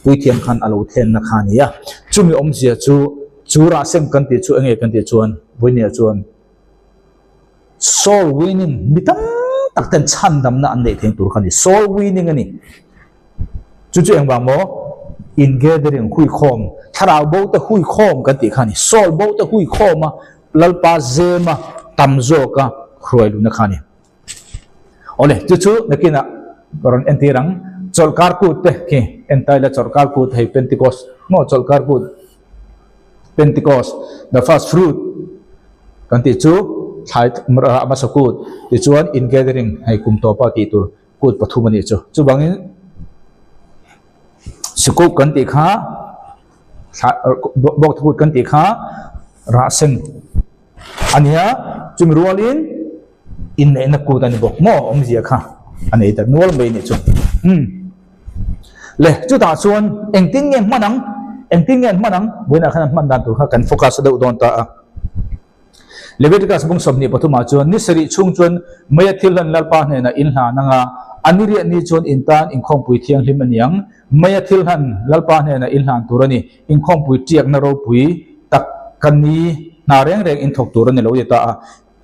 Speaker 1: Puithiam khan a lo thlenna kha a ni a, chumi awmzia chu chu rah sem kan tih chu enge kan tih chuan Vawinia chuan soul winning mi tam tak ten chhandamna an neih theih tur kha a ni, soul winning a ni. Chu chu engvang maw? In gathering huikhawm, thlarau bo te huikhawm kan tih kha a ni, soul bo te huikhawm a Lalpa zema tam zawka hruai luhna kha a ni. Awle, chu chu nakinah. Ka rawn entir ang. Chawlhkar kut te khi en ta ila chawlhkar kut hei Pentecost maw chawlhkar kut Pentecost the first fruit kan tih chu thlai rah hmasa kut tichuan ingathering hei kum tawpa tih tur kut pathum a nih chu. Chuvangin sikuk kan tih kha bawk kut kan tih kha rah sen a nia chumi rualin inneihna kut a ni bawk maw awmzia kha a nei ta nual mai a nih chu. Umm le chutah chuan engtin nge hman ang engtin nge an hman ang vawiinah khan an hman dan tur kha kan focus deuh dawn ta a. Leviticus bung 23 ah chuan ni sarih chhung chuan Meia thil hlan Lalpa hnenah in hlan anga a ni riah ni chuan in tan inkhawmpui thianghlim a ni ang. Meia thil hlan Lalpa hnenah in hlan tur a ni. Inkhawmpui tiakna ropui tak ka ni hna reng reng in thawk tur a ni lo ti ta a.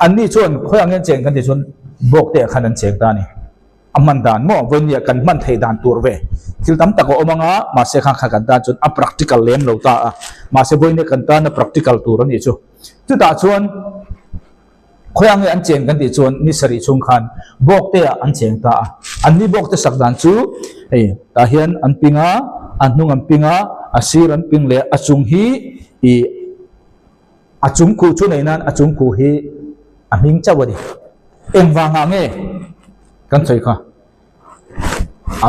Speaker 1: Anni chuan khawi ang hian cheng kan tih chuan bawk te ah khan an cheng ta a ni. A hman dan maw vawinia kan hman theih dan tur ve thil tam tak a awm anga mahse khan kha kan tan chuan a practical lem lo ta a. Mahse vawinia kan tana practical tur a nih chu. Chutah chuan khawi ang nge an cheng kan tih chuan ni sarih chhung khan bawk te ah an cheng ta a. An ni bawk te sak dan chu hei tah hian an ping a, a hnung an ping a, a sir an ping leh a chung hi ih a chung khuh chu nei nan a chung khuh hi a hming chauh a ni. Engvangah nge kan sawi kha?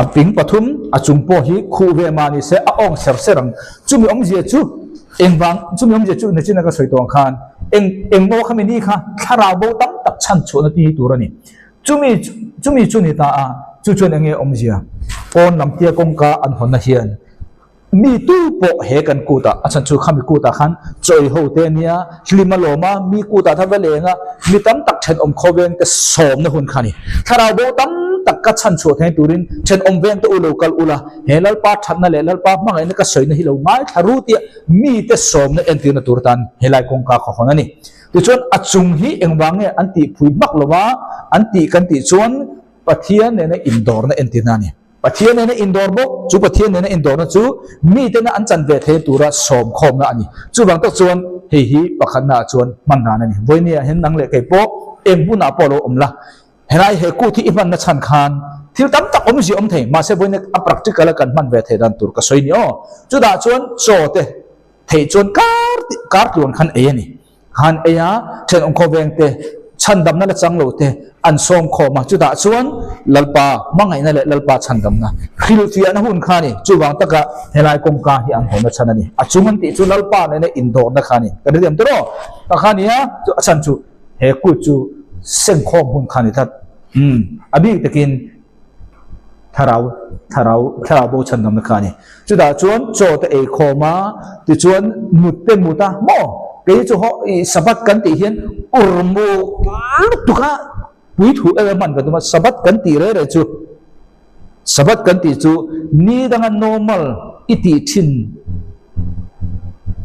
Speaker 1: A ping pathum a chung pawh hi khuh ve mah ni se a awng ser ser ang. Chumi awmzia chu engvang chumi awmzia chu nachina ka sawi tawh ang khan eng engmaw khami ni kha thlarau bo tam tak chhan chhuahna ti hi tur a ni. Chumi chumi chu ni ta a chu chuan enge awmzia pawn lam tia kawngka an hawnna hian Mi tu pawh he kan kut ah, a chhan chu khami kut ah khan chawi ho te ania, hlim a lawm a, mi kut ah khan va leng a, mi tam tak thenawm khawveng te sawmna hun kha a ni. Thlarau bo tam tak ka chhan chhuah thei turin thenawm veng te u lo kal ula, he Lalpa thatna leh Lalpa hmangaihna ka sawina hi lo ngaithla ru tia mi te sawmna entirna tur atan helai kawngka kha hawn a ni. Tichuan a chung hi engvang nge an tih phui hmak lova an tih kan tih chuan Pathian nena indawrna entirna a ni. Pathian nena indawr bawk, chu Pathian nena indawrna chu mitena an chan ve thei tura sawm khawmna a ni. Chuvang tak chuan hei hi pakhatnaah chuan hman dan a ni. Vawinia hian nang leh kei pawh eng hmunah pawh lo awm la, helai he kut hi i hmanna chhan khan thil tam tak awmzia awm thei, mahse vawinia a practical a kan hman ve thei dan tur ka sawi ni aw. Chutah chuan chaw te theih chuan kar kar tluan khan ei a ni. Han ei a, thenawm khawveng te, chhandamna la chang lo te an sawm khawm a, chutah chuan Lalpa hmangaihna leh Lalpa chhandamna hrilhfiahna hun kha a ni. Chuvang taka helai kawngka hi an hawnna chhan a ni. A chung an tih chu Lalpa nena indawrna kha a ni. Kan hrethiam tawh rawh. Ta kha a ni a, chu a chhan chu he kut chu sengkhawm hun kha a ni tlat. Umm, a bik takin Thlarau, thlarau, thlarau bo chhandamna kha a ni. Chutah chuan chaw te ei khawm a, tichuan mut te mut a, maw? Kei chu haw i Sabbath kan tih hian ur mu lutuk a, pui thu em em hman kan tum a, Sabbath kan tih reh reh chu, Sabbath kan tih chu ni danga normal i tih thin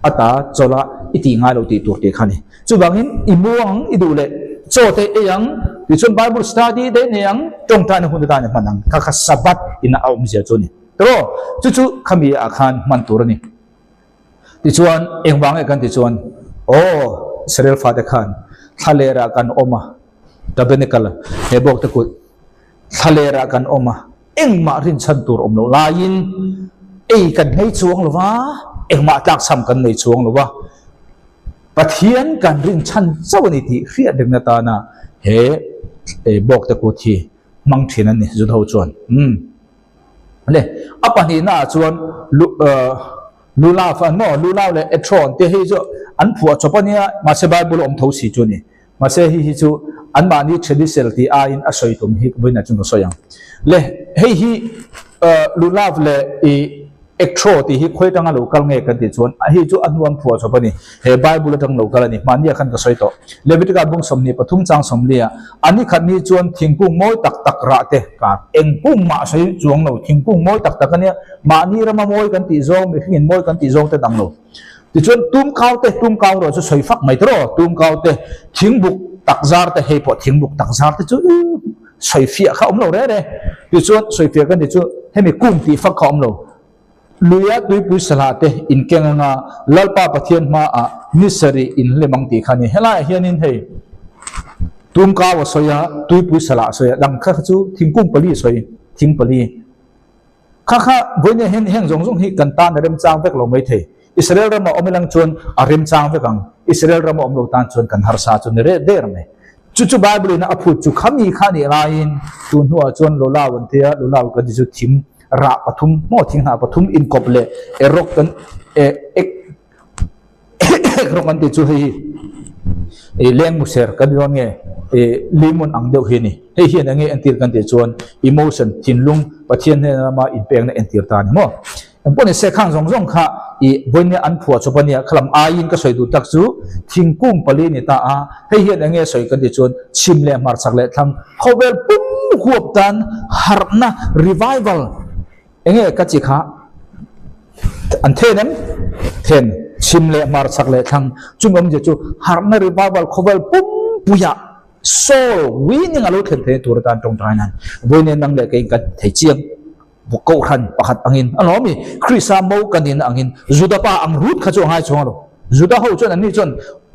Speaker 1: ata chawlh a i tih ngai lo tih tur tih kha a ni. Chuvangin i mu ang, i duh leh chaw te ei ang, tichuan Bible study te nei ang, tawngtaina hun atan i hman ang. Kha kha Sabbath ina a awmzia chu a ni. Tawh chu chu khami ah khan hman tur a ni. Tichuan engvang nge kan ti chuan, aw Israel fate khan thlaler ah kan awm a, Tabernacle he bawk te kut thlaler ah kan awm a, Engmah rinchhan tur awm loh laiin ei kan nei chuang lo va, engmah tlakchham kan nei chuang lo va, Pathian kan rinchhan chauh a ni tih hriat reng atana he bawkte kut hi hmang thin a ni Juda-ho chuan. Umm. Le, a pahnihnaah chuan Lulav an maw, Lulav leh Ethron te hi chu an phuah chawp a nia, mahse Bible a awm tho si chu a ni. Mahse hei hi chu anmahni traditional tih aiin a sawi tum hi vawiinah chuan ka sawi ang. Le hei hi Lulav leh i Ektro tih hi khawi atanga lo kal nge kan tih chuan hei chu a hnuam phuah chawp a ni. He Bible atang lo kal a ni. Hmanni ah khan ka sawi tawh. Leviticus bung 23 chang 40 ah a ni khat ni chuan thingkung mawi tak tak rah te kar eng kung mah sawi chuang lo thingkung mawi tak tak a nia. Mahni rama mawi kan tih zawng mihringin mawi kan tih zawng te dang lo. Tichuan tumkau te, tumkau erawh chu sawi fak mai ta rawh, tumkau te, thingbuk tak zar te, hei pawh thingbuk tak zar te chu sawi fiah kha awm lo reh reh. Tichuan sawi fiah ka ni chu hemi kung tih fak kha awm lo. Luia tuipui sahlah te inkeng anga Lalpa Pathian hmaah ni sarih inhlem ang tih kha a ni. Helaiah hianin hei tumkau a sawi a, tuipui sahlah a sawi a, dang kha kha chu thingkung pali a sawi. Thing pali. Kha kha vawinia hian heng zawng zawng hi kan tan a remchang vek lo mai thei. Israel rama awm ilang chuan a remchang vek ang. Israel rama awm lo tan chuan kan harsa chu ni reh der mai. Chu chu Bible in a phut chu khami kha nih laiin tun hnuah chuan Lolau an tia, Lolau kan ti chu thing rah pathum maw thing hnah pathum inkawp leh erawk kan ek Erawk an tih chu hei hi ih leng muser kan ti dawn nge ih lemon ang deuh hi a ni. Hei hian eng nge entir kan tih chuan emotion thinlung Pathian hnen lama inpekna entir ta a ni maw. Engpawh ni se khang zawng zawng kha ih vawinia an phuah chawp a nia khalam aiin ka sawi duh tak chu thingkung pali a ni ta a, hei hian eng nge sawi kan tih chuan chhim leh hmarchhak leh thlang khawvel pum huap tan harhna revival Enge ka chi kha an then em? Then, chhim leh hmar chhak leh thlang chung awmzia chu harhna revival khawvel pumpuiah soul winning a lo thlen theihna tur atan tawngtai nan vawiin nang leh keiin kan thei chiang kohhran pakhat angin a lawm i Krista mo ka nihna angin Juda pa ang rut kha chu a ngai chuang lo. Juda ho chuan anni chuan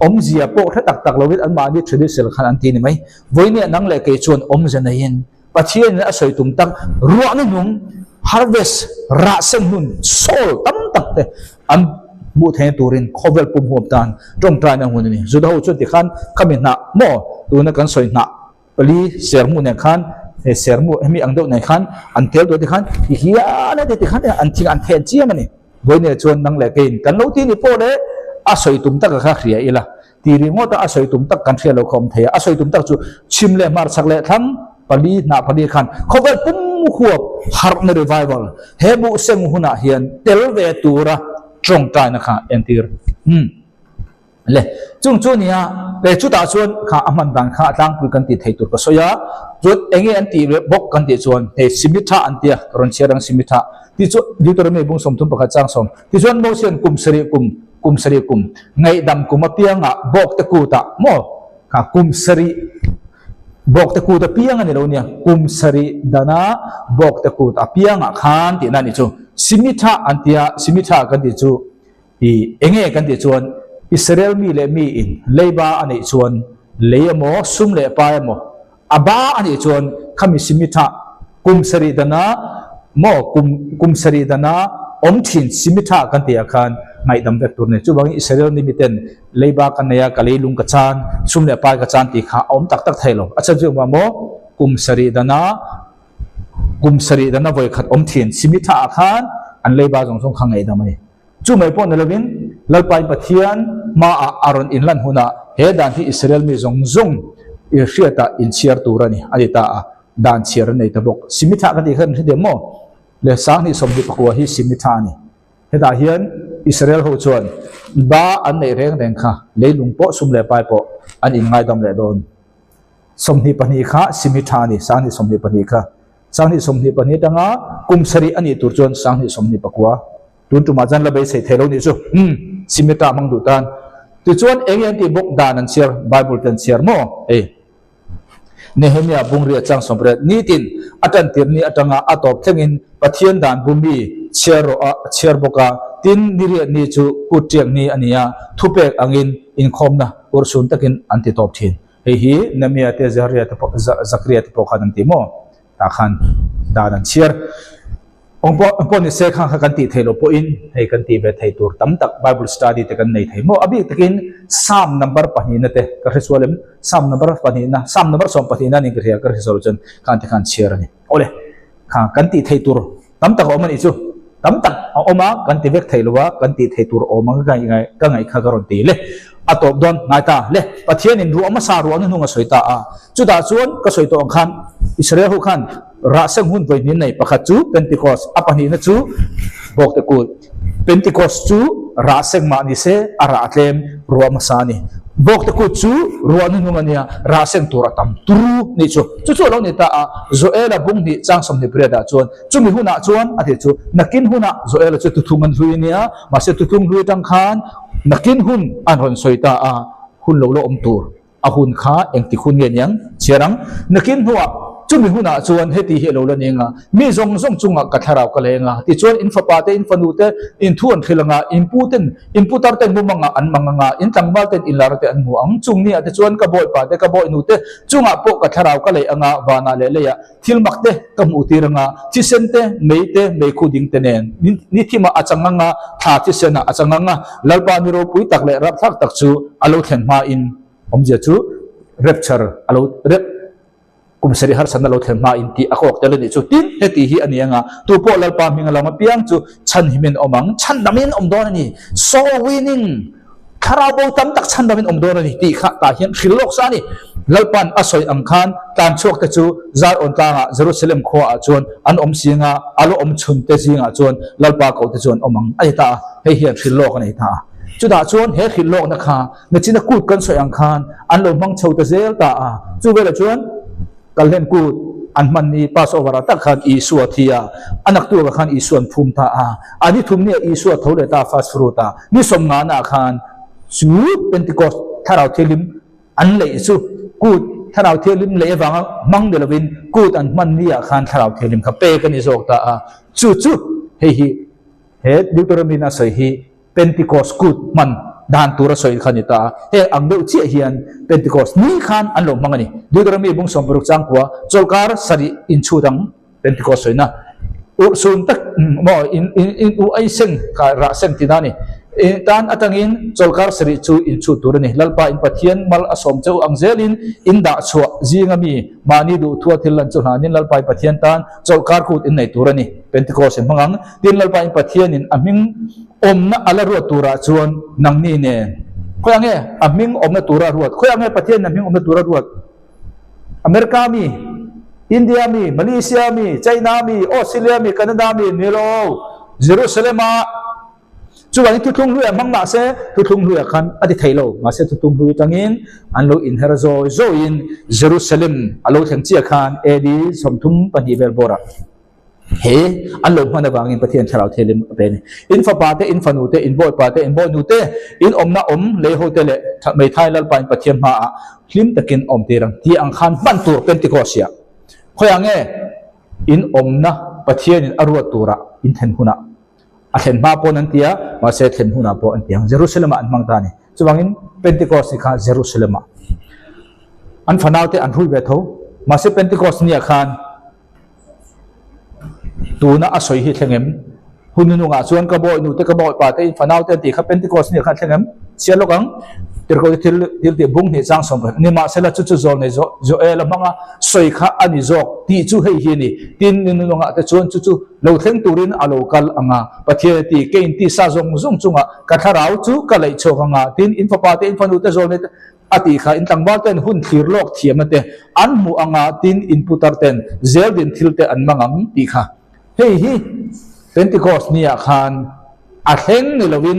Speaker 1: awmzia pawh hre tak tak lovin anmahni tradition khan an ti ni mai. Vawiin nang leh kei chuan awmzia neiin Pathianin a sawi tum tak ruahna hnung, harvest, rah sen hmun, soul, tam tak te an hmuh theihna turin khawvel pum huam tan tawngtaina hun a ni. Juda ho chuan tikhan khami hnah maw tuna kan sawi hnah pali sermu nen khan he sermu hemi ang deuh nen khan an tel duah tikhan ti hian a ti tikhan an thing an then chiam a ni. Vawinia chuan nang leh keiin kan lo ti ni pawh leh a sawi tum taka kha hria ila. Ti ringawt a, a sawi tum tak kan hriat lo kha awm thei a. A sawi tum tak chu chhim leh hmarchhak leh thlang pali hnah pali khan khawvel pum huap harhna revival he buh seng hunah hian tel ve tura tawngtaina kha entir umm le chung chu nia le chutah chuan kha a hman dan kha a tlangpui kan tih thei tur ka sawi a chuan enge an tih leh bawk kan tih chuan hei Simitha an tia ka rawn chhiar ang Simitha tih chu Deuteronomy bung 31 chang sawm tichuan Mosian kum sarih kum Kum sarih kum ngaihdam kum apiangah bawkte kutah maw kha kum sarih bawkte kut apiang a ni lo nia, kum sarih dana bawkte kut apiangah khan tihna a nih chu. Simitha an tia, Simitha kan tih chu i enge kan tih chuan Israel mi leh mi in leiba a neih chuan lei emaw sum leh pai emaw A ba a nih chuan khami Simitha kum sarih dana maw kum kum sarih dana awm thin Simitha kan tih ah khan ngaihdam vek tur a ni. Chuvangin Israel ni miten leiba ka nei a, ka leilung ka chan, sum leh pai ka chan tih kha a awm tak tak thei lo. A chhan chu engvang maw kum sarih dana kum sarih dana vawikhat awm thin Simitha ah khan an leiba zawng zawng kha ngaihdam a ni. Chu mai pawh ni lovin, Lalpain Pathian hmaah a rawn inlan hunah he dan hi Israel mi zawng zawng i hriatah inchhiar tur a ni, a ti ta a. Dan chhiar a nei ta bawk. Simitha ka tih kha kan hre diam maw? Le 2029 hi Simitha a ni. Hetah hian Israel ho chuan ba an neih reng reng kha leilung pawh sum leh pai pawh an inngaidam leh dawn. 22 kha Simitha a ni, 2022 kha. 2022 atanga kum sarih a nih tur chuan 2029. Tun tumah chuan la beisei thei lo nih chu. Umm, Simita hmang duh tan. Tichuan eng nge an tih bawk dan an chhiar, Bible te an chhiar maw? Hei, Nehemia bungria chang sawmriat nitin a tantir ni atanga a tawp thlengin Pathian dan bu mi chhiar rawh a chhiar bawk a, tin niriat ni chu kut tiak ni a ni a, thupek angin inkhawmna urhsun takin an ti tawp thin. Hei hi Nehemia te Zahria te pawh Zakria te pawh khan an ti maw? Tah khan dan an chhiar. Eng pawh eng pawh ni se kha kha kan tih theih loh pawhin hei kan tih ve thei tur tam tak Bible study te kan nei thei maw? A bik takin Psalm number pahnihna te ka hre sual em? Psalm number pahnihna Psalm number sawm pahnihna niin ka hria ka hre sual chuan khan te khan chhiar a ni. Awle kha kan tih theih tur tam tak a awm a nih chu. Tam tak a awm a kan ti vek thei lo a kan tih theih tur a awm ang ka ngaih ka ngaih kha ka rawn ti le. A tawp dawn ngai ta le. Pathianin ruah hmasa ruahna hnung a sawi ta a. Chutah chuan ka sawi tawh ang khan Israel ho khan Rah seng hun vawi nei pakhat chu Pentecost, a pahnihna chu Bawkte Kut. Pentecost chu rah seng mah ni se a rah tlem ruah hmasa a ni. Bawkte Kut chu ruah hnuhnung a nia, rah seng tur a tam turu nih chu. Chu chu a lo ni ta a, Joela bung hnih chang 28 ah chuan chumi hunah chuan a tih chu nakin hunah Joela chu tuthung an hlui a nia, mahse tuthung hlui atang khan nakin hun an rawn sawi ta a, hun lo la awm tur. A hun kha engtik hun nge niang? Chhiar ang. Nakin hnuah. Chumi hunah chuan heti hi a lo la ning a, Mi zawng zawng chungah ka thlarau ka leng a, tichuan in fapa te, in fanu te, in thu an hril ang a, in pu ten, in putar ten mumangah an mang ang a, in tlangval ten in lar te an hmu ang. Chung niah te chuan ka bawipa te, ka bawihnu te chungah pawh ka thlarau ka leih ang a, vanah leh leiah thil mak te ka hmuh tir ang a, thisen te, mei te, meikhu ding te nen ni thimah a chang ang a, thla thisenah a chang ang a, Lalpa ni ropui tak leh rapthlak tak chu a lo thlen hmain awmzia chu rapture a lo rep Kum sarih harsatna lo thlen hmain tih a kawk tel a nih chu. Tin, heti hi a ni anga, tu pawh Lalpa hming a lam apiang chu chhanhimin awm ang, chhandamin awm dawn a ni. Soul winning, thlarau bo tam tak chhandamin awm dawn a ni tih kha tah hian hrilh lawk sa a ni. Lalpa'n a sawi ang khan tlanchhuak te chu Zion tlangah Jerusalem khuaah chuan an awm si anga, a la awm chhun te zingah chuan Lalpa ko te chu an awm ang a ni ta a, hei hian hrilh lawk a nei ta a. Chutah chuan he hrilh lawkna kha Nachina kut kan sawi ang khan an lo hmang chho ta zel ta a, chu velah chuan Kalhlen kut an hman ni Passover ah tak khan Isua thi a, a naktuakah khan Isua an phum ta a, a ni thum nia Isua tho leh ta first fruit a, ni sawmngana ah khan chu Pentecost Thlarau Thianghlim an leih chu kut Thlarau Thianghlim leih avanga hmang ni lovin kut an hman ni ah khan Thlarau Thianghlim kha pek a ni zawk ta a, chu chu hei hi he Deuteronomy in a sawi hi Pentecost kut hman dan tur a sawi kha a ni ta a, heng ang deuh chiah hian Pentecost ni khan an lo hmang a ni. Deuteronomy bung 16 changkua chawlkar sarih inchhut ang Pentecost sawina urhsun tak maw in in in u ai seng kha rah seng tihna a ni. Tan atangin chawlkar sarih chu inchhut tur a ni. Lalpa in Pathian mal a sawm cheu ang zelin in dah chhuah zinga mi mahni duhthua thil lan chu hlanin Lalpa in Pathian tan chawlkar kut in nei tur a ni. Pentecost in hmang ang. Tin Lalpa in Pathianin a hming Awmna a la ruat turah chuan nangni nen khawiah nge a hming awmna tura ruat? Khawiah nge Pathianin a hming awmna tura ruat? America mi, India mi, Malaysia mi, China mi, Australia mi, Canada mi ni lo. Jerusalem-a chuvangin thuthlung hluiah hmang mah se, thuthlung hluiah khan a ti thei lo. Mahse thuthlung hlui atangin an lo inher zawi zawiin Jerusalem a lo thleng chiah khan AD 32 vel bawrah. He an lo hman avangin Pathian Thlarau Thianghlim a pe a ni. In fapa te, in fanu te, in bawipa te, in bawinu te, in awmna awm lei ho te leh hmeithai Lalpa in Pathian hmaah hlim takin awm tir ang tih ang khan hman tur Pentecost-ah khawiah nge in awmna Pathianin a ruat turah in thlen hunah a thlen hma pawn an ti a, mahse thlen hunah pawh an ti ang. Jerusalem-ah an hmang ta a ni. Chuvangin Pentecost ni kha Jerusalem-ah an fanaute an hrui ve tho. Mahse Pentecost niah khan Tuna a sawi hi thleng em? Hun nunungah chuan ka bawi nute, ka bawi pate, in fanau te an tih kha Pentecost ni ah khan thleng em? Chhiar lawk ang. Tirhkoh te thil thil tih bung hnih chang 10 Nimahsela chu chu zawl nei Joel a hmanga sawi kha a ni zawk tih chu hei hi a ni. Tin, ni nunungah te chuan chu chu lo thleng turin a lo kal ang a. Pathian a ti, Kei in tisa zawng zawng chungah ka thlarau chu ka laih chhuak ang a. Tin, in fapa te, in fanu te zawl nei te, A tih kha in tlangval ten hun thlir lawk thiamna te an hmuh anga tin in putar ten zel din thil te an mang ang tih kha. Hei hi Pentecost ni ah khan a thleng ni lovin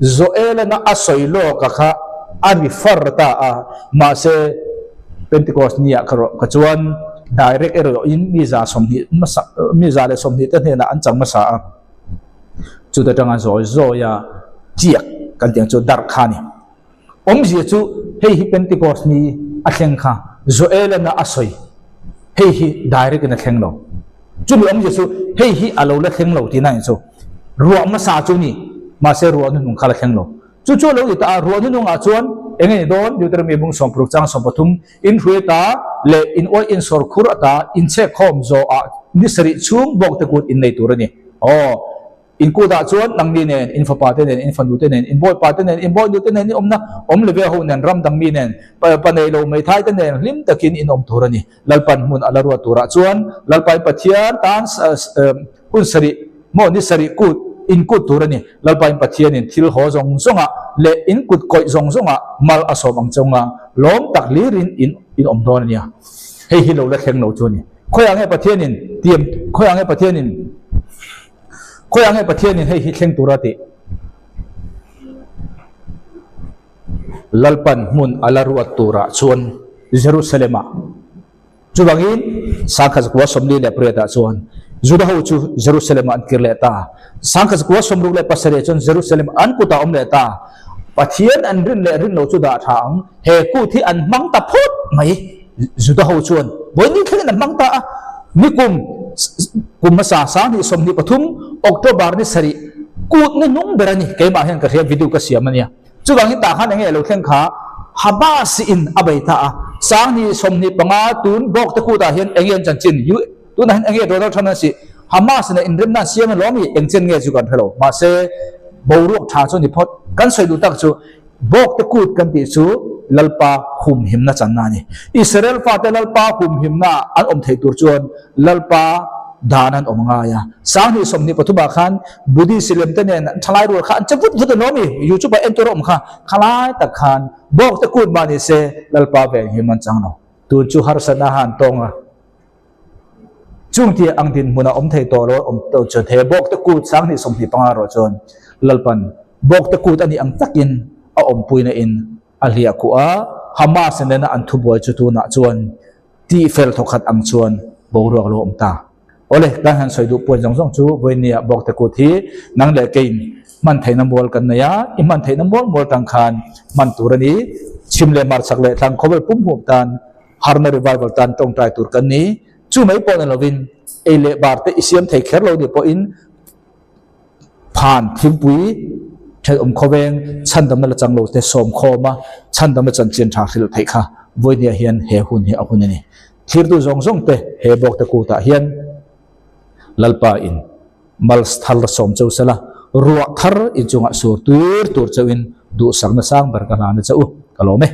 Speaker 1: Joel-ana a sawi lawk a kha a refer ta a, mahse Pentecost ni ah kha rawh kha chuan direct erawh in mi 120 hmasa mi 120 te hnenah an chang hmasa a, chuta tanga zawi zawi a chiak kan tih ang chu darh kha a ni. Awmzia chu hei hi Pentecost ni a thleng kha Joel-ana a sawi, hei hi direct in a thleng lo. Chumi awmzia chu hei hi a lo la thleng lo tihna in chu ruah hmasa chu ni, mahse ruah hnuhnung kha la thleng lo. Chu chu a lo ni ta a, ruah hnuhnungah chuan eng nge ni dawn? Deuteronomy bung 60 chang 13, In hruai ta leh in awih in sawr khur ata in chhek khawm zawhah ni sarih chhung bawkte kut in nei tur a ni. Aw. In kutah chuan nangni nen, in fapate nen, in fanute nen, in bawipate nen, in bawinute nen, in awmna awm leve ho nen, ram dangmi nen, pa nei lo meithaite nen hlim takin in awm tur a ni. Lalpan hmun a la ruat turah chuan Lalpai Pathian tan hun sarih maw ni sarih kut in kut tur a ni. Lalpain Pathianin thil haw zawng zawngah leh in kut kawih zawng zawngah mal a sawm ang chawnga lawm tak hlirin in in awm dawn a nia. Hei hi lo la thleng lo chu a ni. Khawiah nge Pathianin tiam khawiah nge Pathianin Khawiah nge Pathianin hei hi thleng tura tih? Lalpan hmun a la ruat turah chuan Jerusalem-ah. Chuvangin 1948 ah chuan Juda ho chu Jerusalem-ah an kir leh ta. 1967 chuan Jerusalem an kutah awm leh ta. Pathian an rin leh rin lo chu dah tha ang. He kut hi an hmang ta phawt mai. Juda ho chuan. Vawiin thlengin an hmang ta a. Nikum kum hmasa 2023 October ni sarih kut ni hnung ber a ni. Keimah hian ka hria video ka siam a nia. Chuvangin tah khan enge lo thleng kha Hamas in a bei ta a. 2025 tun bawk te kutah hian enge an chanchin tunah hian enge Donald Trump an sih Hamas in a inremna an siam alawm i eng chen nge chu kan hre lo. Mahse boruak tha chu ni phawt. Kan sawi duh tak chu bawk te kut kan tih chu Lalpa humhimna channa a ni. Israel fate Lalpa humhimna an awm theih tur chuan Lalpa dan an awm ngai a. 2023 ah khan Buddhist lem te nen an thalai rual kha an che vut vut alawm i YouTube ah en tur a awm kha. Khalai tak khan bawk te kut mah ni se Lalpa venghim an chang lo. Tun chu harsatna han tawng a. Chung tia ang dinhmun a awm thei tawh lo awm tawh chuan he bawk te kut 2025 erawh chuan Lalpan bawk te kut a nih ang takin a awmpuina in a hliah khuh a, Hamas nena an thubuai chu tunah chuan tihfel thawkhat ang chuan boruak lo awm ta. Awle, kan han sawi duh puan zawng zawng chu vawinia bawk te kut hi nang leh keiin hman theihna mual kan nei a, i hman theihna mual mual tang khan hman tur a ni. Chhim leh hmarchhak leh thlang khawvel pum huam tan Harna Revival tan tawngtai tur kan ni. Chu mai pawh ni lovin ei leh bar te i siam thei kher lo ni pawhin phan thingpui thenawm khawveng chhandamna la chang lo te sawm khawm a, chhandamna chanchin tha hrilh theih kha vawinia hian he hun hi a hun a ni. Thirtu zawng zawng te he bawkte kutah hian Lalpa in Mals thar sawm cheu sela, ruah thar inchungah sur tur tur cheuhin duhsakna sang ber ka hlan a che u, ka lawm e.